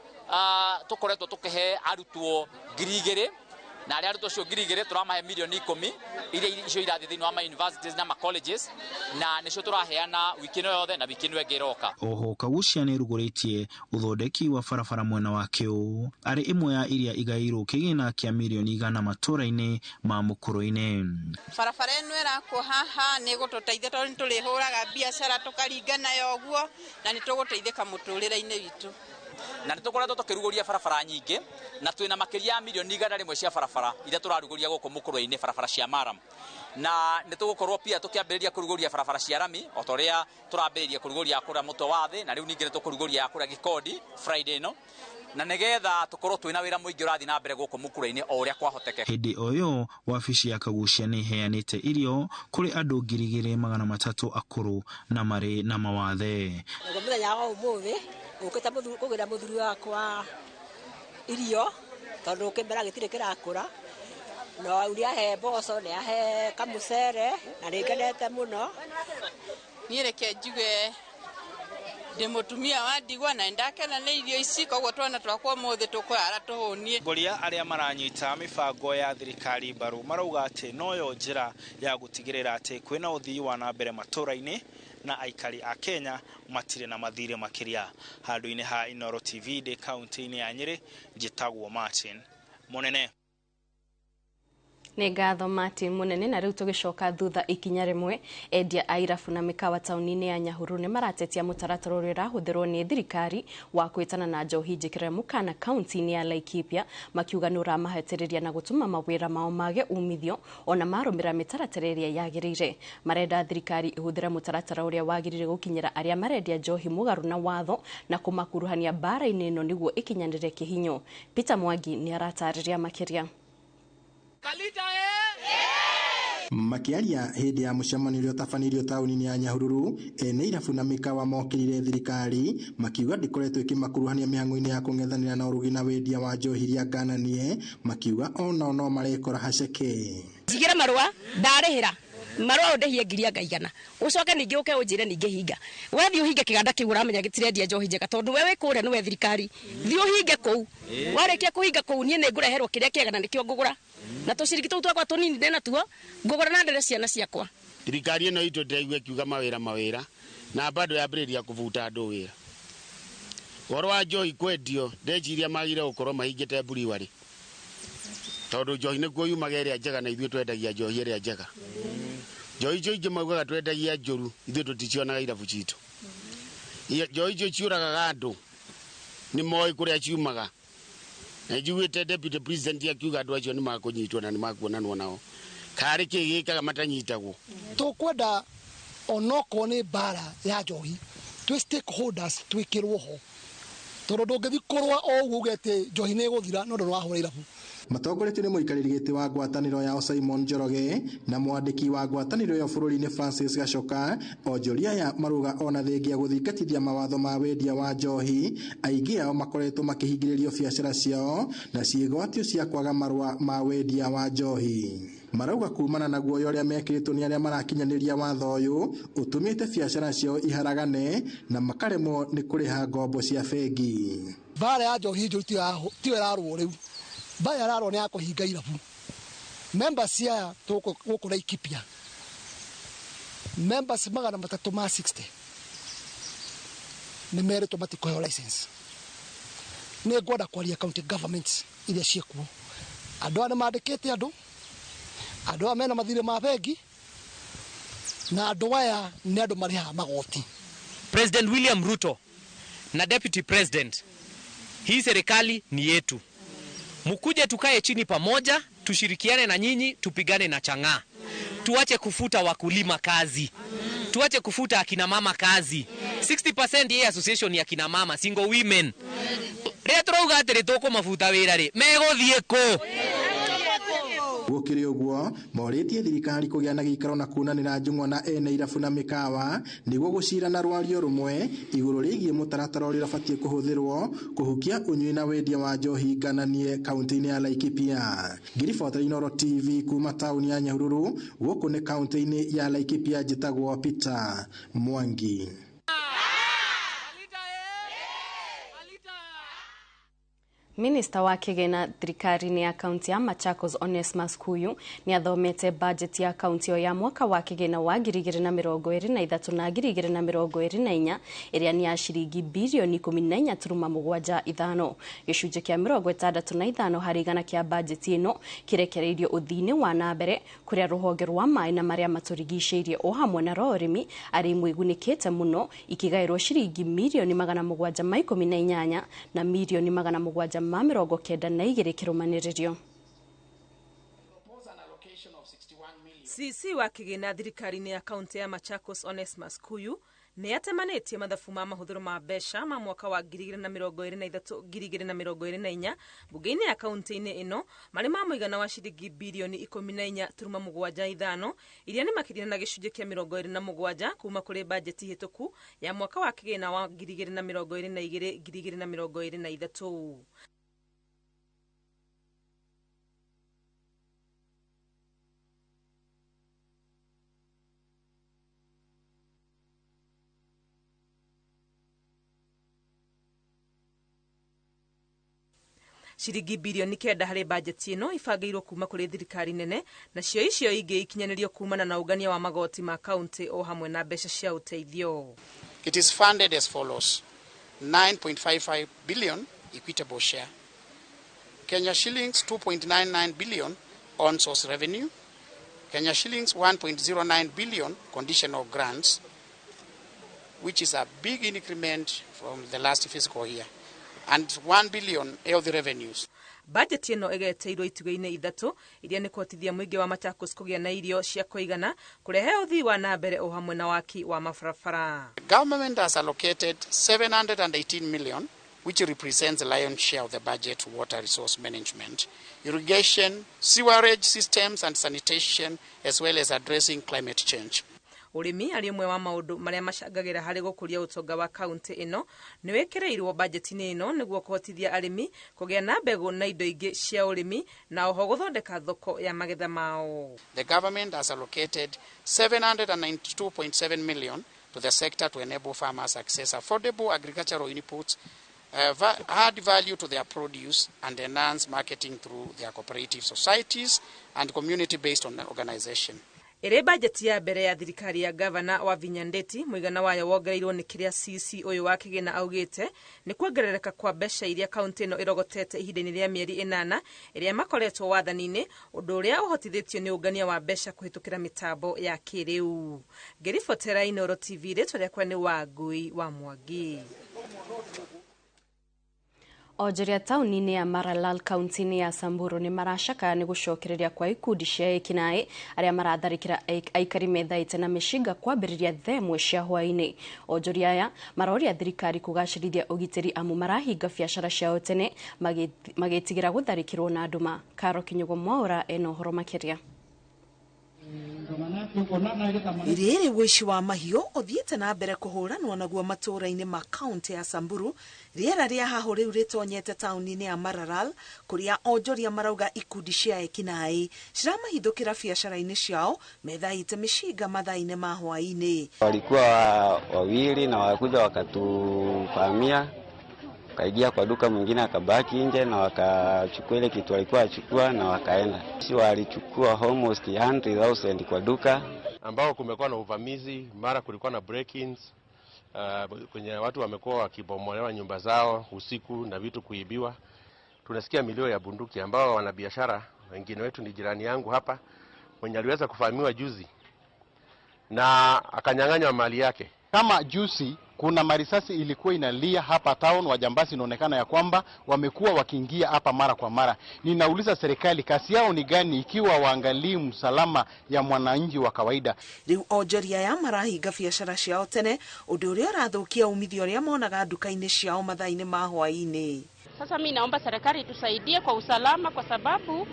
tũkoretwo tũkĩhe arutwo 2,000, na arĩa arutwo acio 2,000 tũramahe mirioni 10 iria icio irathiĩ thĩinĩ wa ma universities na ma colleges, na nĩcio tũraheana wiki ĩno yothe na wiki ĩno ĩngĩ ĩroka. Oho Kaguchia nĩrugũrĩtie ũthondeki wa barabara mwena wa Kĩũ arĩ ĩmwe ya iria igaĩirwo kĩgĩna kĩa mirioni 100 matũra-inĩ ma mũkũrũ-inĩ. Barabara ĩno ĩrakwo haha nĩ ĩgũtũteithia tondũ nĩ tũrĩhũraga biacara tũkaringa nayo ũguo, na nĩ tũgũteithĩka mũtũrĩre-inĩ witũ. Na nĩ tũkoretwo tũkĩrugũria barabara nyingĩ, na twĩna makĩria ya mirioni 100 cia barabara iria tũrarugũria gũkũ mũkũrũ-inĩ, barabara cia maram. Na nĩ tũgũkorwo pia tũkĩambĩrĩria kũrugũria barabara cia rami o ta ũrĩa tũrambĩrĩria kũrugũria kũrĩa mũtwe wa thĩ, na rĩu ningĩ nĩ tũkũrugũria ya kũrĩa Gĩkondi Friday ĩno, na nĩgetha tũkorwo twĩna wĩra mũingĩ ũrathiĩ na mbere gũkũ mũkũrũ-inĩ o ũrĩa kwahotekeka. Hĩndĩ o ĩyo wabici ya Kaguchia nĩ ĩheanĩte irio kũrĩ andũ 2,300 akũrũ na marĩ na mawathe. Naguo mũthenya wa ũmũthĩ ũkĩte kũgĩra mũthuri wakwa irio tondũ kĩmera gĩtirĩ kĩrakũra, no nĩ ahe mboco, nĩ ahe kamũcere na nĩ ngenete mũno. Niĩ reke njuge ndĩ mũtumia wa ndigwa na nĩndakena nĩ irio ici, koguo twana twakwa ũmũthĩ tũkũrara tũhũnie. Atongoria arĩa maranyita mĩbango ya thirikari mbaru marauga atĩ noyo njĩra ya gũtigĩrĩra atĩ kwĩna ũthii wa na mbere matũra-inĩ na aikari a Kenya matirĩ na mathirĩ makĩria. Handũ-inĩ ha Inooro TV ndĩ kaunti-inĩ ya Nyĩrĩ, njĩtagwo Martin Mũnene. Nĩ ngatho Martin Mũnene. Na rĩu tũgĩcoka thutha ikinya rĩmwe, endia a irabu na mĩkawa taũni-inĩ ya Nyahururu nĩ maratetia mũtaratara ũrĩa ũrahũthĩrwo nĩ thirikari wa kwĩtana na njohi njĩkĩre mũkana kaunti-inĩ ya Laikipia, makiuga nĩ ũramahatĩrĩria na gũtũma mawĩra mao mage umithio ona marũmĩrĩra mĩtaratara ĩrĩa yagĩrĩire. Marenda thirikari ĩhũthĩre mũtaratara ũrĩa wagĩrĩire gũkinyĩra arĩa marendia njohi mũgarũ na watho na kũmakuruhania mbara-inĩ ĩno nĩguo ĩkinyanĩre kĩhinyo. Peter Mwangi nĩ aratarĩria makĩria. Makiaria hĩndĩ ya mũcemanio ũrĩa ũtabanĩirio taũni-inĩ ya Nyahururu, ene irabu na mĩkawa mokĩrire thirikari makiuga ndĩkoretwo ĩkĩmakuruhania mĩhang'o-inĩ ya kũng'ethanĩra na ũrugi na wendia wa njohi iria ngananie, makiuga onao no marekora haceke. Njigĩra marũa ndarĩhĩra marũa ũndĩhie 1,100 ũcoke ningĩ ũke ũnjĩre ningĩ hinga. Wethiĩ ũhinge kĩganda kĩu ũramenya gĩtirendia njohi njega tondũ we wĩ kũrĩa nĩwe thirikari, thiĩ ũhinge kũu. Warĩkia kũhinga kũu niĩ nĩngũreherwo kĩrĩa kĩega na nĩkĩo ngũgũra, na tũciringi tũu twakwa tũnini ndĩna tuo ngũgũra na ndĩre ciana ciakwa. Thirikari ĩno itũ ndĩraigua ĩkiuga mawĩra mawĩra, na bado yambĩrĩria kũbuta andũ wĩra. Ũhoro wa njohi kwendio ndeciria magire gũkorwo mahingĩte mburiwarĩ, tondũ njohi nĩkuo yumaga ĩrĩa njega na ithuĩ twendagia njohi ĩrĩa njega. Njohi icio ingĩ maugaga twendagia njũru, ithuĩ tũticionaga irabu citũ. Njohi icio ciũragaga andũ, nĩ moĩ kũrĩa ciumaga. Na njiguĩte deputy president akiuga andũ acio nĩ makũnyitwo na nĩ makuonanwo nao. Karĩ kĩ gĩkaga matanyitagwo. Tũkwenda onokorwo nĩ mbara ya njohi, twĩ stakeholders twĩkĩrwo ho, tondũ ndũngĩthiĩ kũrũa o ũguo uge atĩ njohi nĩ ĩgũthira no ndũrahũra irabu. Matongoretio nĩ mũikarĩri gĩtĩ wa ngwatanĩro yao Simon Njoroge na mwandĩki wa ngwatanĩro ĩyo bũrũri-inĩ Francis Gachoka, onjoria aya maruga ona thengia gũthingatithia mawatho ma wendia wa njohi, aingĩ ao makoretwo makĩhingĩrĩrio biacara ciao na ciĩgwatio cia kwaga marũa ma wendia wa njohi. Marauga kumana na guoya ũrĩa mekĩrĩtwo nĩ arĩa marakinyanĩria watho ũyũ ũtũmĩte biacara ciao iharagane na makaremwo nĩ kũrĩha ngombo cia bengi. Mbara ya njohi njũru tiyo ĩrarũo rĩu, mbara ĩrarũo nĩ ya kũhinga irabu. Members aya gũkũ Laikipia, members 360 nĩ merĩtwo matikũheo license. Nĩ ngwenda kwaria county governments iria ciĩkuo, andũ aya nĩ mandĩkĩte andũ, andũ aya mena mathirĩ ma bengi, na andũ aya nĩ andũ marĩhaga magoti. President William Ruto na Deputy President, hii serikali ni yetu. Mukuje tukae chini pamoja, tushirikiane na nyinyi, tupigane na chang'aa. Tuache kufuta wakulima kazi. Tuache kufuta akina mama kazi. 60% ya association ya kina mama, single women. Rĩrĩa tũrauga atĩrĩ tũkũmabuta wĩra rĩ, megũthiĩ kũ? Gũkĩrĩ ũguo morĩtie thirikari kũgĩa na gĩikaro na kunanĩra njung'wa na ene irabu na mĩkawa nĩguo gũcira na rwario rũmwe igũrũ rĩgiĩ mũtaratara ũrĩa ũbatiĩ kũhũthĩrwo kũhukia ũnyui na wendia wa njohi ngananie kaunti-inĩ ya Laikipia. Ngiribota Inooro TV kuma taũni ya Nyahururu gũkũ nĩ kaunti-inĩ ya Laikipia, njĩtagwo Peter Mwangi. Minista wa kĩgĩna thirikari-inĩ ya kaunti ya Machakos Onesmus Kuyu nĩ athomete bajeti ya kaunti ĩyo ya mwaka wa kĩgĩna wa 2023 na 2024 ĩrĩa nĩ ya ciringi birioni 14.75. Gĩcunjĩ kĩa 65 harĩ igana kĩa bajeti ĩno kĩrekereirio ũthii-inĩ wa na mbere kũrĩa rũhonge rwa maĩ na marĩa matũrigicĩirie o hamwe na rwa ũrĩmi arĩ imwe igunĩkĩte mũno ikĩgaĩrwo ciringi mirioni 718 na mirioni 792 kĩrũmanĩrĩrio. CC wa kĩgĩna thirikari-inĩ ya kaunti ya Machakos Onesmus Kuyu nĩ atemanĩtie mathabu ma mahũthĩro ma mbeca ma mwaka wa 2023 2024 bunge-inĩ ya kaunti-inĩ ĩno marĩ ma mũigana wa ciringi birioni 14.75 iria nĩ makĩria na gĩcunjĩ kĩa 27 kuma kũrĩ bajeti hĩtũku ya mwaka wa kĩgĩna wa 2022 2023. Ciringi birioni 9 harĩ bajeti ĩno ibangĩirwo kuma kũrĩ thirikari nene nacio icio ingĩ ikinyanĩrio kumana na ũngania wa magoti ma kaunti o hamwe na mbeca cia ũteithio. It is funded as follows: 9.55 billion equitable share, Kenya shillings 2.99 billion on source revenue, Kenya shillings 1.09 billion conditional grants, which is a big increment from the last fiscal year, and 1 billion health revenues. Bajeti ĩno ĩgeteirwo itugĩ-inĩ ithatũ iria nĩ kũhotithia mũingĩ wa Machakos kũgĩa na irio cia kũigana, kũrehe ũthii wa na mbere o hamwe na waki wa mabarabara. The government has allocated 718 million, which represents the lion's share of the budget to water resource management, irrigation, sewerage systems and sanitation, as well as addressing climate change. Ũrĩmi arĩ ũmwe wa maũndũ marĩa macangagĩra harĩ gũkũria ũtonga wa kaunti ĩno nĩ wĩkĩrĩirwo bajeti-inĩ ĩno nĩguo kũhotithia arĩmi kũgĩa na mbegũ na indo ingĩ cia ũrĩmi na oho gũthondeka thoko ya magetha mao. The government has allocated 792.7 million to the sector to enable farmers access affordable agricultural inputs, add value to their produce and enhance marketing through their cooperative societies and community-based organization. Ĩrĩ bajeti ya mbere ya thirikari ya gavana wa Vinyandeti mũigana wayo wongereirwo nĩ kĩrĩa CC ũyũ wa kĩgĩna augĩte nĩ kuongerereka kwa mbeca iria kaunti ĩno ĩrogotete ihinda-inĩ rĩa mĩeri 8 ĩrĩa makoretwo wathani-inĩ, ũndũ ũrĩa ũhotithĩtio nĩ ũngania wa mbeca kũhĩtũkĩra mĩtambo ya kĩrĩu. Ngĩribotera Inooro TV, rĩtwa rĩakwa nĩ Wangui wa Mwangi. Onjoria taũni-inĩ ya Maralal kaunti-inĩ ya Samburu nĩ maracakaya nĩ gũcokereria kwa ikundi cia ekinaĩ arĩa maratharĩkĩra aikari methaĩte na mĩcinga kwambĩrĩria thaa ĩmwe cia hwaĩ-inĩ. Onjoria aya maroria thirikari kũgacĩrithia ũgitĩri amu marahinga biacara ciao tene magĩtigĩra gũtharĩkĩrwo na nduma. Karo Kinyugo Mwaura ena ũhoro makĩria. Rĩrĩ ũici wa mahiũ ũthiĩte na mbere kũhũranwo naguo matũũra-inĩ ma kaunti ya Samburu, rĩera rĩa hahũ rĩu rĩtonyete taũni-inĩ ya Maralal kũrĩa onjoria marauga ikundi cia ekinaĩ ciramahithũkĩra biacara-inĩ ciao methaĩte mĩcinga mathaa-inĩ ma hwaĩ-inĩ. Walikuwa wawili na wakuja wakatuvamia, kaingia kwa duka, mwingine akabaki nje na wakachukua ile kitu walikuwa achukua na wakaenda. Si walichukua almost 100,000 kwa duka. Ambao kumekuwa na uvamizi, mara kulikuwa na break-ins, kwenye watu wamekuwa wakibomolewa nyumba zao usiku na vitu kuibiwa. Tunasikia milio ya bunduki ambao wanabiashara wengine wetu ni jirani yangu hapa mwenye aliweza kufahamiwa juzi na akanyang'anywa mali yake. Kama juzi kuna marisasi ilikuwa inalia hapa town, wajambazi inaonekana ya kwamba wamekuwa wakiingia hapa mara kwa mara. Ninauliza serikali kasi yao ni gani ikiwa waangalii msalama ya mwananchi wa kawaida. Riu onjoria ya marahinga biacara ciao tene undu uria urathukia umithio uria monaga nduka-inĩ ciao mathaa-inĩ ma hwaĩ-inĩ. Sasa mimi naomba serikali itusaidie kwa usalama, kwa sababu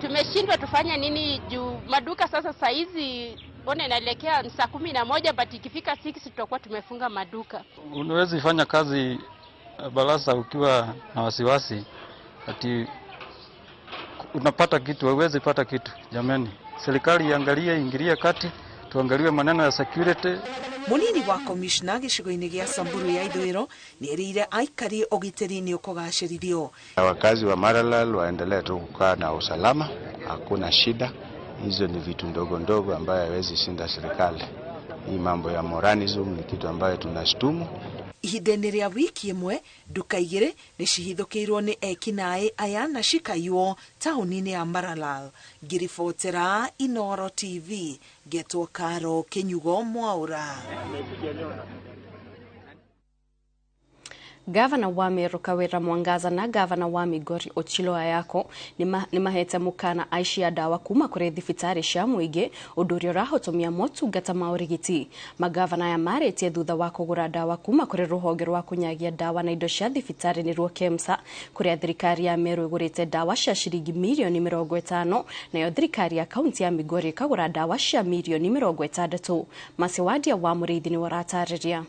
Tumeshindwa tufanye nini juu maduka sasa saizi mbona inaelekea saa 11, but ikifika 6 tutakuwa tumefunga maduka. Unaweza fanya kazi barasa ukiwa na wasiwasi ati unapata kitu, huwezi pata kitu. Jamani, serikali iangalie, ingilie kati, tuangaliwe maneno ya security. Munini wa komishna gĩcigo-inĩ gĩa Samburu ya ithũĩro nĩerĩire aikari ũgitĩri nĩ ũkũgacĩrithio. Wakazi wa Maralal waendelee tu kukaa na usalama, hakuna shida. Hizo ni vitu ndogo ndogo ambayo haiwezi shinda serikali. Hii mambo ya moranism ni kitu ambayo tunashtumu. Ihinda-inĩ rĩa wiki ĩmwe nduka igĩrĩ nĩ cihithũkĩirwo nĩ ekinaĩ aya na cikaiywo taũni-inĩ ya Maralal. Ngĩribotera Inoro TV ngetwo Karo Kĩnyugo Mwaura. Gavana wa Meru Kawira Mwangaza na gavana wa Migori Ochilo Ayako nĩ mahete mũkana aici a ndawa kuma kũrĩ thibitarĩ cia mũingĩ ũndũ ũrĩa ũrahotomia motungata ma ũrigiti. Magavana aya marĩtie thutha wa kũgũra ndawa kuma kũrĩ rũhonge rwa kũnyagia ndawa na indo cia thibitarĩ nĩruo KEMSA, kũrĩa thirikari ya Meru ĩgũrĩte ndawa cia ciringi mirioni 50 nayo thirikari ya kaunti ya Migori ĩkagũra ndawa cia mirioni 60. Masiwadia wa Mũrĩithi nĩwe ũratarĩria.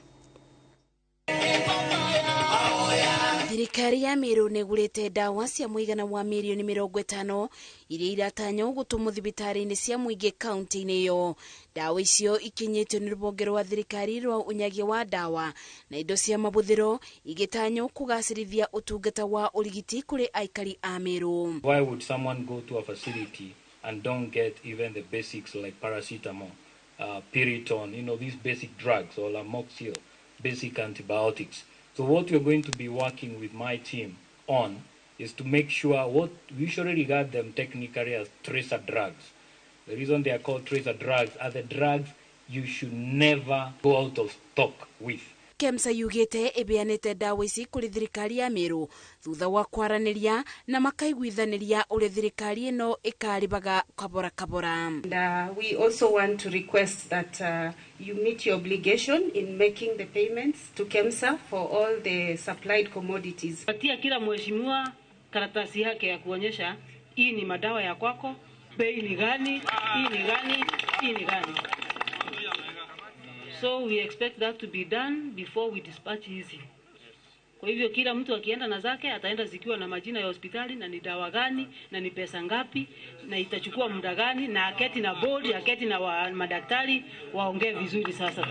Thirikari ya Meru nĩgũrĩte ndawa cia mũigana wa mirioni 50 iria iratanywo gũtũmwo thibitarĩ-inĩ cia mũingĩ kaunti-inĩ ĩyo. Ndawa icio ikinyĩtio nĩ rũhonge rwa thirikari rwa ũnyagia wa ndawa na indo cia mabuthĩro igĩtanywo kũgacĩrithia ũtungata wa ũrigiti kũrĩ aikari a Meru. Why would someone go to a facility and don't get even the basics like paracetamol, Piriton, these basic drugs, or Amoxil, basic antibiotics? So what we're going to be working with my team on is to make sure what we usually regard them technically as tracer drugs. The reason they are called tracer drugs are the drugs you should never go out of stock with. KEMSA yugĩte ĩbeanĩte ndawa ici kũrĩ thirikari ya Meru thutha wa kwaranĩria na makaiguithanĩria ũrĩa thirikari ĩno ĩkarĩbaga kabora kabora. And we also want to request that you meet your obligation in making the payments to KEMSA for all the supplied commodities. Patia kila mheshimiwa karatasi yake ya kuonyesha hii ni madawa ya kwako, bei ni gani, hii ni gani, hii ni gani. So we expect that to be done before we dispatch hizi. Kwa hivyo kila mtu akienda na zake ataenda zikiwa na majina ya hospitali na ni dawa gani na ni pesa ngapi na itachukua muda gani, na aketi na board, aketi na madaktari waongee vizuri sasa.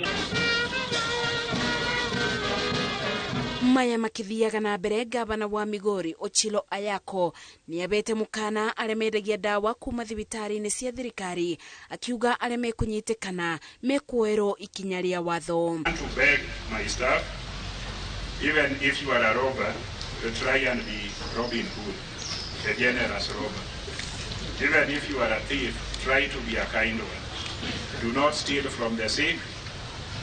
Maya makithiaga na mbere, gavana wa Migori Ochilo Ayako nĩabete mũkana arĩa mendagia ndawa kuma thibitarĩ-inĩ cia thirikari, akiuga arĩa mekunyitĩkana mekuoerwo ikinya rĩa watho. To beg my staff, even if you are a robber, try and be Robin Hood, a generous robber. Even if you are a thief, try to be a kind one. Do not steal from the sick,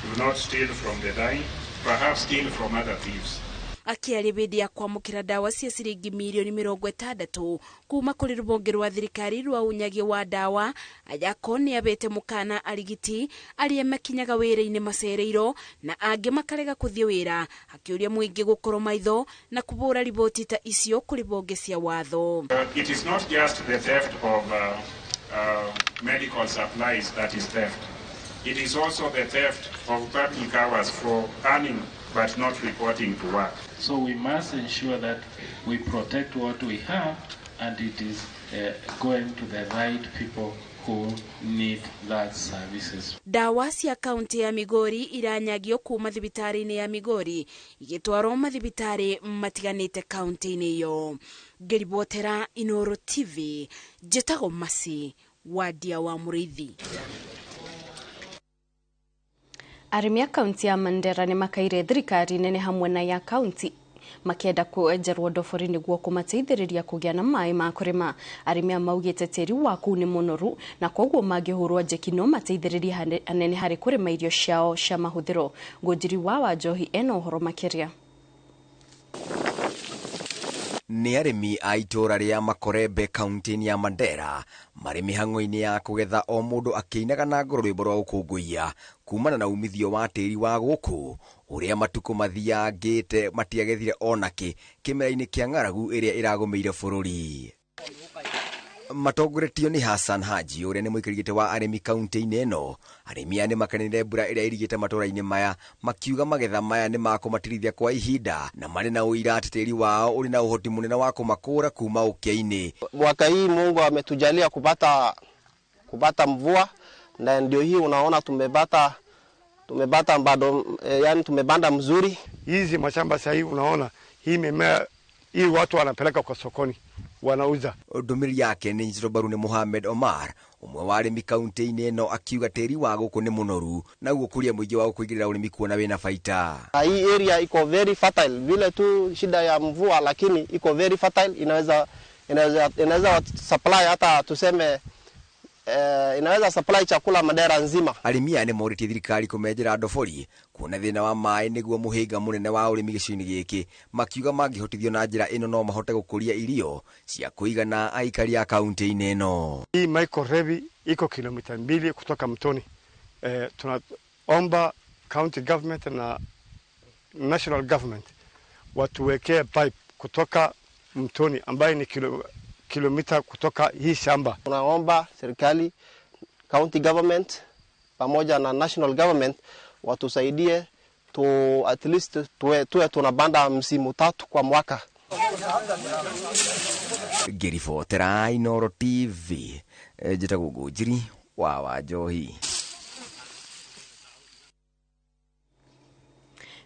do not steal from the dying, perhaps steal from other thieves. Akiaria hĩndĩ ya kwamũkĩra ndawa cia ciringi mirioni 60 kuma kũrĩ rũhonge rwa thirikari rwa ũnyagia wa ndawa, Ayako nĩabete mũkana arigiti arĩa makinyaga wĩra-inĩ macereirwo na angĩ makarega kũthiĩ wĩra, akĩũria mũingĩ gũkorwo maitho na kũbũra riboti ta icio kũrĩ honge cia watho. It is not just the theft of medical supplies that is theft. It is also the theft of public hours for earning but not reporting to work. So we must ensure that we protect what we have and it is going to the right people who need that services. Ndawa cia kaunti ya Migori iranyagio kuma thibitarĩ-inĩ ya Migori igĩtwarwo mathibitarĩ matiganĩte kaunti-inĩ ĩyo. Ngĩribotera Inoro TV, njĩtagwo Masi Wadia wa Mũrĩithi. Arĩmi a kaunti ya Mandera nĩ makaire thirikari nene hamwe na ya kaunti makĩenda kwenjerwo ndobori nĩguo kũmateithĩrĩria kũgĩa na maĩ ma kũrĩma. Arĩmi aya maugĩte tĩri wa kũu nĩ mũnoru na koguo mangĩhũrwo njeki no mateithĩrĩrie hanene harĩ kũrĩma irio ciao cia mahũthĩro. Ngũnjiri wa Wanjohi ena ũhoro makĩria. Nĩ arĩmi a itũũra rĩa Makorembe kaunti-inĩ ya Mandera marĩ mĩhang'o-inĩ ya kũgetha o mũndũ akĩinaga na ngoro rwĩmbo rwa gũkũngũiya kumana na umithio wa tĩri wa gũkũ ũrĩa matukũ mathiangĩte matiagethire onakĩ kĩmera-inĩ kĩa ng'aragu ĩrĩa ĩragũmĩire bũrũri. Matongoretio nĩ Hassan Haji ũrĩa nĩ mũikarĩri gĩtĩ wa arĩmi kaunti-inĩ ĩno. Arĩmi aya nĩ makenere mbura ĩrĩa ĩrigĩte matũũra-inĩ maya, makiuga magetha maya nĩ makũmatirithia kwa ihinda na marĩ na ũira atĩ tĩri wao ũrĩ na ũhoti mũnene wa kũmakũra kuma ũkĩa-inĩ. Mwaka hii Mungu ametujalia kupata mvua na ndio hii unaona tumepata bado, yani tumepanda mzuri. Hizi mashamba sasa hivi unaona hii mimea hii watu wanapeleka kwa sokoni wanauza. Ndũmĩrĩri yake nĩ nyitĩtwo mbaru nĩ Mohamed Omar, ũmwe wa arĩmi kaunti-inĩ ĩno, akiuga tĩri wa gũkũ nĩ mũnoru na ũguo kũria mũingĩ wa gũkũingĩrĩra ũrĩmi kuona wĩna baita. Hii area iko very fertile, vile tu shida ya mvua, lakini iko very fertile, inaweza supply hata tuseme inaweza supply chakula Mandera nzima. Arĩmi aya nĩ morĩtie thirikari kũmenjera ndobori kuona thĩna wa maĩ nĩguo mũhĩnga mũnene wa ũrĩmi gĩcigo-inĩ gĩkĩ, makiuga mangĩhotithio na njĩra ĩno no mahote gũkũria irio cia kũigana aikari a kaunti-inĩ ĩno. Hii Michael iko kilomita 2 kutoka mtoni. Tunaomba county government na national government watuwekee pipe kutoka mtoni ambaye ni kilomita kutoka hii shamba. Tunaomba serikali, county government pamoja na national government watusaidie tu at least tuwe tunabanda msimu 3 kwa mwaka. Ngĩribotera Inooro TV, njĩtagwo Ngũnjiri wa Wanjohi.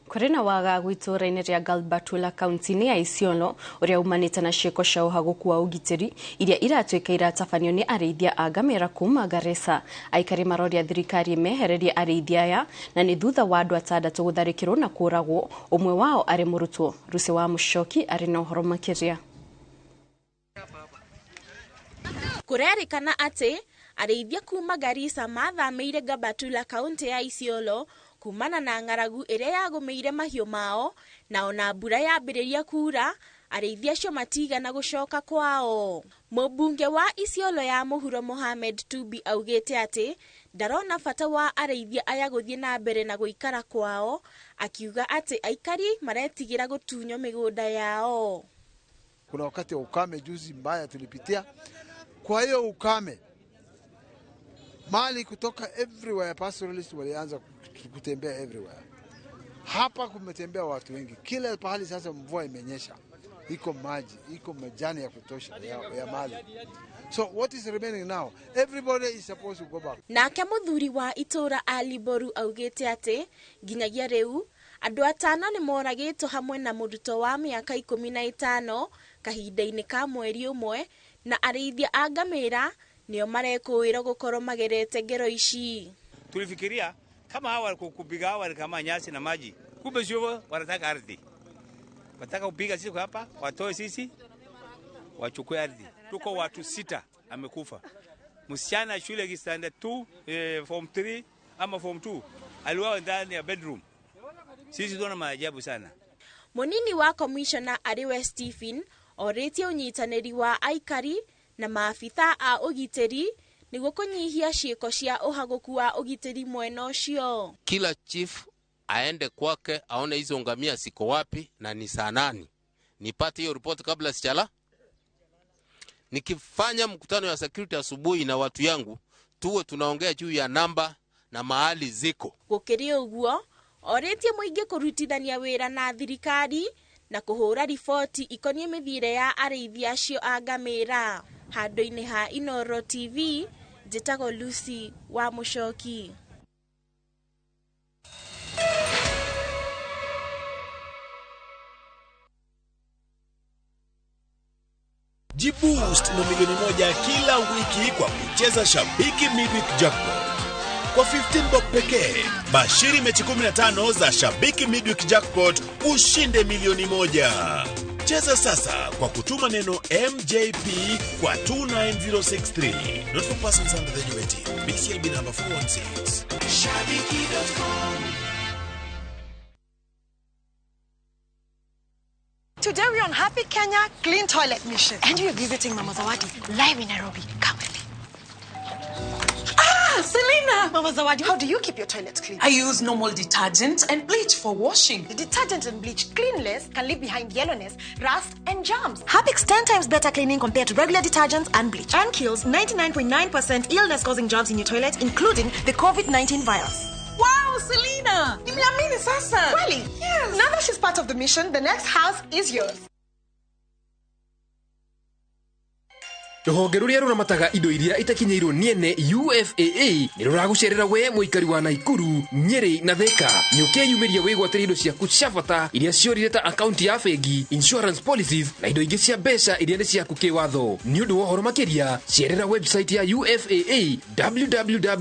Kũrĩ na wagagu itũũra-inĩ rĩa Galbatula kaunti-inĩ ya Isiolo ũrĩa umanĩte na ciĩko cia ũhagũku wa ũgitĩri iria iratuĩka iratabanio nĩ arĩithia a ngamĩra kuma Garissa. Aikari maroria thirikari mehererie arĩithia aya na nĩ thutha wa andũ 6 gũtharĩkĩrwo na kũũragwo, ũmwe wao arĩ mũrutwo. Rusi wa Mũcoki arĩ na ũhoro makĩria. Kũrerĩkana atĩ arĩithia kuma Garissa mathamĩire Gabatula kaunti ya Isiolo kumana na ng'aragu ĩrĩa yagũmĩire mahiũ mao, na ona mbura yambĩrĩria kura arĩithia acio matigana gũcoka kwao. Mũmbunge wa Isiolo ya mũhuro Mohamed Tubi augĩte atĩ ndarona bata wa arĩithia aya gũthiĩ na mbere na gũikara kwao, akiuga atĩ aikari maretigĩra gũtunywo mĩgũnda yao. Kuna wakati wa ukame juzi mbaya tulipitia. Kwa hiyo ukame, mali kutoka everywhere, pastoralists walianza kutembea everywhere. Hapa kumetembea watu wengi. Kila pahali sasa mvua imenyesha. Iko maji, iko majani ya kutosha ya mali. So what is remaining now? Everybody is supposed to go back. Nake muthuri wa itura Ali Boru augite ati nginyagia riu andu atano ni moragitwo hamwe na mũrutwo wa mĩaka 15 kahinda-inĩ ka mweri ũmwe, na arĩithia a ngamĩra nĩo marekũĩrwo gũkorwo magerete ngero ici. Tulifikiria kama hawa kupiga hawa kama nyasi na maji, kumbe sio, wanataka ardhi. Wataka kupiga sisi hapa, watoe sisi, wachukue ardhi. Tuko watu 6 amekufa. Msichana shule standard 2, form 3 ama form 2 aliuawa ndani ya bedroom. Sisi tuna maajabu sana. Munini wa commissioner ariwe Stephen orĩtie ũnyitanĩri wa aikari na maabitha a ũgitĩri nĩguo kũnyihia ciĩko cia ũhagũku wa ũgitĩri mwena ũcio. Kila chief aende kwake aone hizo ngamia siko wapi na ni saa nani. Nipate hiyo report kabla sijala. Nikifanya mkutano ya security asubuhi na watu yangu, tuwe tunaongea juu ya namba na mahali ziko. Gũkĩrĩ ũguo, orĩtie mũingĩ kũrutithania wĩra na thirikari na kũhũra riboti ikoniĩ mĩthiĩre ya arĩithi acio a ngamĩra. Handũ-inĩ ha Inooro TV, njĩtagwo Lucy wa Mũcoki. Jiboost na milioni 1 kila wiki kwa kucheza Shabiki Midweek Jackpot. Kwa 15 bob pekee, bashiri mechi 15 za Shabiki Midweek Jackpot ushinde milioni 1. Cheza sasa kwa kutuma neno MJP kwa 29063. Not for persons under the age of 18. BCLB number 416. Shabiki.com. Today we're on Happy Kenya Clean Toilet Mission. And we're visiting Mama Zawadi live in Nairobi. Come with me. Ah, Selena! Selina. Mama Zawadi, how do you keep your toilet clean? I use normal detergent and bleach for washing. The detergent and bleach clean less can leave behind yellowness, rust, and germs. Harpic's 10 times better cleaning compared to regular detergents and bleach, and kills 99.9% illness-causing germs in your toilet, including the COVID-19 virus. Wow, Selina! Nimeamini sasa. Kweli? Yes. Now that she's part of the mission, the next house is yours. Rũhonge rũrĩa rũramataga indo iria itakinyĩirwo nĩ ene UFAA nĩ rũragũcerera we mũikari wa Naikuru, Nyeri na Thika. Nĩ ũkeyumĩria wĩgwatĩre indo ciaku cia bata iria ciorire ta akaunti ya bengi, insurance policies na indo ingĩ cia mbeca iria nĩ ciaku kĩwatho. Nĩ ũndũ wa ũhoro makĩria, cerera website ya UFAA www.ufaa.go.ke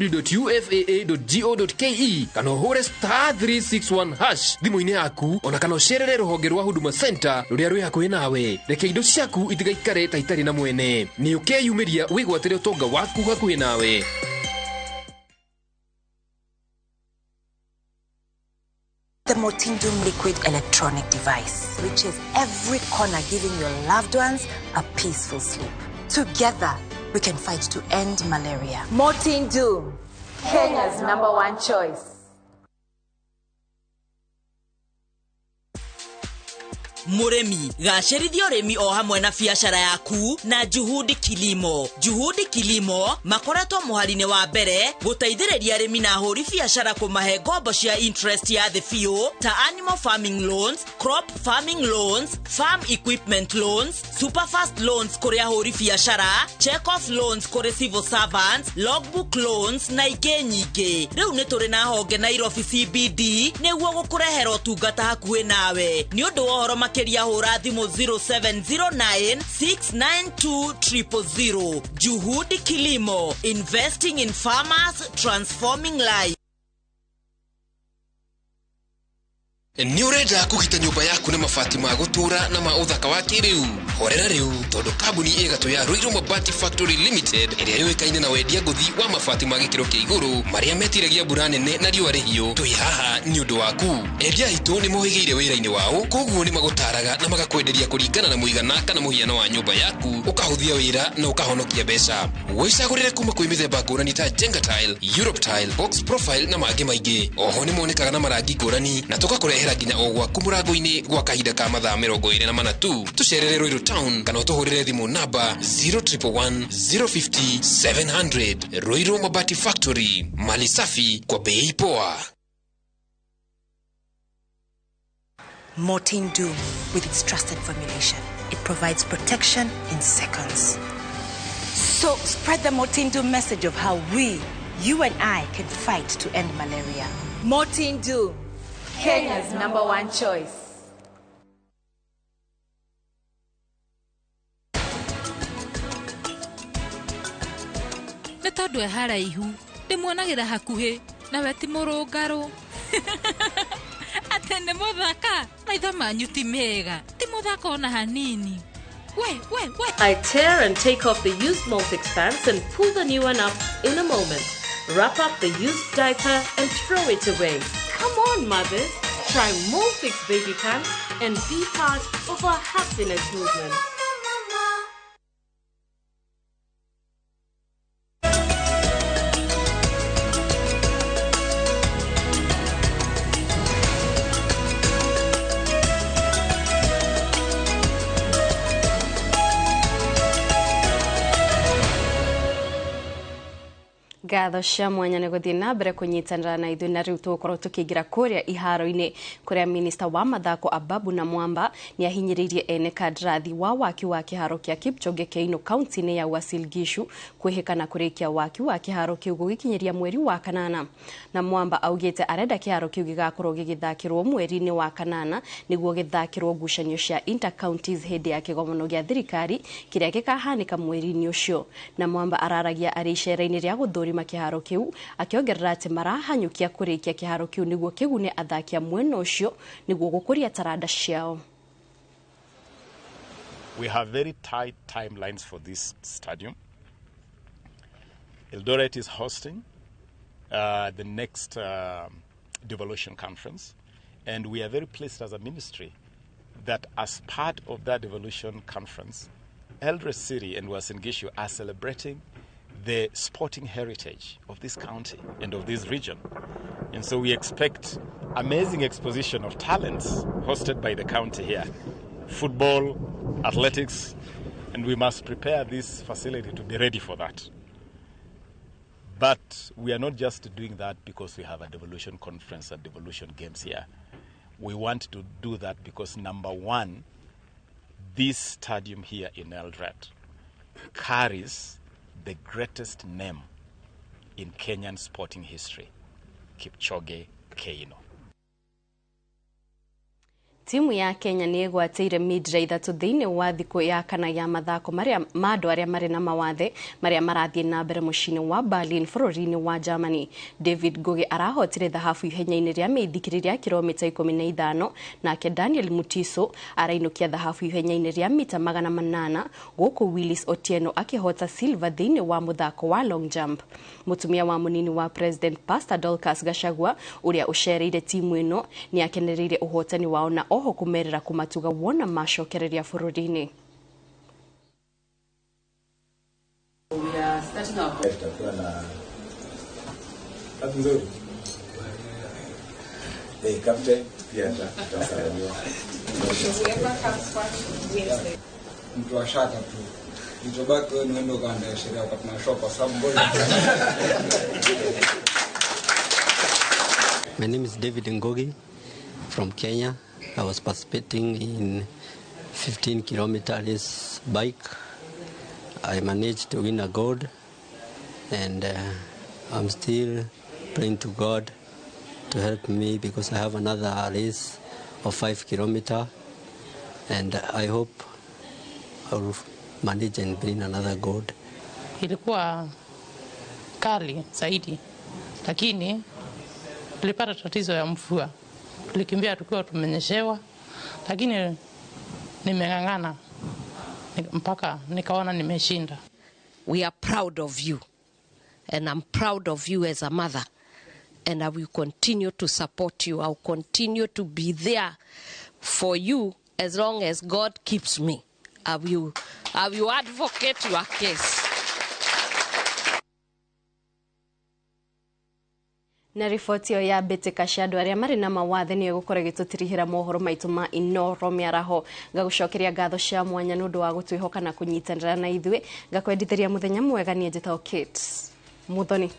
kana ũhũre *361# thimũ-inĩ yaku, ona kana ũcerere rũhonge rwa Huduma Center rũrĩa rwĩ hakuhĩ nawe. Reke indo ciaku itigaikare ta itarĩ na mwene. Nĩ ũkeyumĩria wĩgwatĩre ũtonga waku hakuhĩ nawe. The Mortindum liquid electronic device reaches every corner, giving your loved ones a peaceful sleep. Together, we can fight to end malaria. Mortindum, Kenya's #1 choice. Mũrĩmi gacĩrithia ũrĩmi o hamwe na biacara yaku na Juhudi Kilimo. Juhudi Kilimo makoretwo mũhari-inĩ wa mbere gũteithĩrĩria arĩmi na ahũri biacara kũmahe ngombo cia interest ya thĩ biũ ta animal farming loans, crop farming loans, farm equipment loans, superfast loans kũrĩ ahũri biacara, check off loans kũrĩ civil servants, logbook loans na ingĩ nyingĩ. Rĩu nĩ tũrĩ na honge Nairobi CBD nĩguo gũkũrehera ũtungata hakuhĩ nawe. Nĩ ũndũ wa ũhoro makĩria hũra thimũ 0709 692 000. Juhudi Kilimo, investing in farmers, transforming lives. Nĩ ũrenda kũgita nyũmba yaku na mabati ma gũtũũra na ma ũthaka wa kĩrĩu? Horera rĩu tondũ kambuni ĩgatũ ya Ruiru Mabati Factory Limited ĩrĩa yũĩkaine na wendia ngũthi wa mabati ma gĩkĩro kĩa igũrũ marĩa metiragia mbura nene na riũa rĩhiũ, twĩ haha nĩ ũndũ waku. Endia aitũ nĩ mohĩgĩire wĩra-inĩ wao, koguo nĩ magũtaraga na magakwenderia kũringana na mũigana kana mũhiano wa nyũmba yaku, ũkahũthia wĩra na ũkahonokia mbeca. Wĩcagũrĩre kuma kwĩ mĩthemba ngũrani ta Jenga Tile, Europe Tile, Box Profile na mangĩ maingĩ. Oho nĩ monekaga na marangi ngũrani na tũgakũrehera nginya o gwaku mũrango-inĩ gwa kahinda ka mathaa 24 tu. Tũcerere Ruiru Town kana ũtũhũrĩre thimũ namba 0111 050 700. Ruiru Mabati Factory, mali safi kwa bei poa. Mortein Doom, with its trusted formulation, it provides protection in seconds. So spread the Mortein Doom message of how we, you and I, can fight to end malaria. Mortein Doom, Kenya's #1 choice. Nĩ tondũ e haraihu ndĩmuonagĩra hakuhĩ nawe ti mũrũngarũ. Atĩ nĩ mũthaka, maitho manyu ti mega, ti mũthaka ona hanini. We. I tear and take off the used Molfix pants and pull the new one up in a moment. Wrap up the used diaper and throw it away. Come on, mothers, try Molfix baby pants and be part of our happiness movement. Ngatho cia mwanya nĩ gũthiĩ na mbere kũnyitanĩra na ithuĩ na rĩu tũgũkorwo tũkĩingĩra kũrĩa iharo-inĩ kũrĩa minista wa mathako Ababu na Mwamba nĩ ahinyĩrĩirie ene kandarathi wa waki wa kĩharo kĩa Kipchoge Keino kaunti-inĩ ya Uasin Gishu kwĩhĩka na kũrĩkia waki wa kĩharo kĩu gũgĩkinyĩria mweri wa kanana. Na Mwamba augĩte arenda kĩharo kĩu gĩgakorwo gĩgĩthakĩrwo mweri-inĩ wa kanana nĩguo gĩthakĩrwo ngucanio cia inter counties hĩndĩ ya kĩgomano gĩa thirikari kĩrĩa gĩkahanĩka mweri-inĩ ũcio. Na Mwamba araragia arĩ icera-inĩ rĩa gũthũrima kĩharo kĩu akĩongerera atĩ marahanyũkia kũrĩkia kĩharo kĩu nĩguo kĩgune athaki a mwena ũcio nĩguo gũkũria taranda ciao. We have very tight timelines for this stadium. Eldoret is hosting the next devolution conference, and we are very pleased as a ministry that as part of that devolution conference, Eldoret City and Uasin Gishu are celebrating the sporting heritage of this county and of this region. And so we expect amazing exposition of talents hosted by the county here. Football, athletics, and we must prepare this facility to be ready for that. But we are not just doing that because we have a devolution conference and devolution games here. We want to do that because, number one, this stadium here in Eldoret carries the greatest name in Kenyan sporting history, Kipchoge Keino. Timu ya Kenya nĩ ĩgwatĩire mindira 3 thĩinĩ wa thikũ ya kana ya mathako marĩa ma andũ arĩa marĩ na mawathe marĩa marathiĩ na mbere mũciĩ-inĩ wa Berlin bũrũri-inĩ wa Germany. David Ngugi arahotire thahabu ihenya-inĩ rĩa mĩithikiri rĩa kilomita 15, nake Daniel Mutiso arainũkia thahabu ihenya-inĩ rĩa mita 800, gũkũ Willis Otieno akĩhota silver thĩinĩ wa mũthako wa long jump. Mũtumia wa mũnini wa President Pastor Dorcas Gachagua ũrĩa ũcereire timu ĩno nĩ akenereire ũhotani wao na oho kumerera kumatuga wona macokereria bũrũri-inĩ. Tutakuwa na kazi nzuri. Captain pia atasalimiwa. Mtu wa shaka tu. Kilichobaki wewe ni uende ukaandae sheria wakati na shop kwa sababu bora. My name is David Ngugi from Kenya. I was participating in 15 kilometer race bike. I managed to win a gold, and I'm still praying to God to help me because I have another race of 5 kilometer, and I hope I will manage and bring another gold. Ilikuwa kali zaidi, lakini tulipata tatizo ya mvua. Tulikimbia tukiwa tumenyeshewa, lakini nimeng'ang'ana mpaka nikaona nimeshinda. We are proud of you, and I'm proud of you as a mother, and I will continue to support you. I will continue to be there for you as long as God keeps me. I will advocate your case. Na riboti ĩyo ya mbĩtĩka cia andũ arĩa marĩ na mawathe nĩyo ĩgũkorwo ĩgĩtũtirihĩra mohoro maitũ ma Inooro mĩaraho. Ngagũcokeria ngatho cia mwanya nĩ ũndũ wa gũtwĩhoka na kũnyitanĩra na ithuĩ. Ngakwendithĩria mũthenya mwega. Niĩ njĩtagwo Kate Muthoni.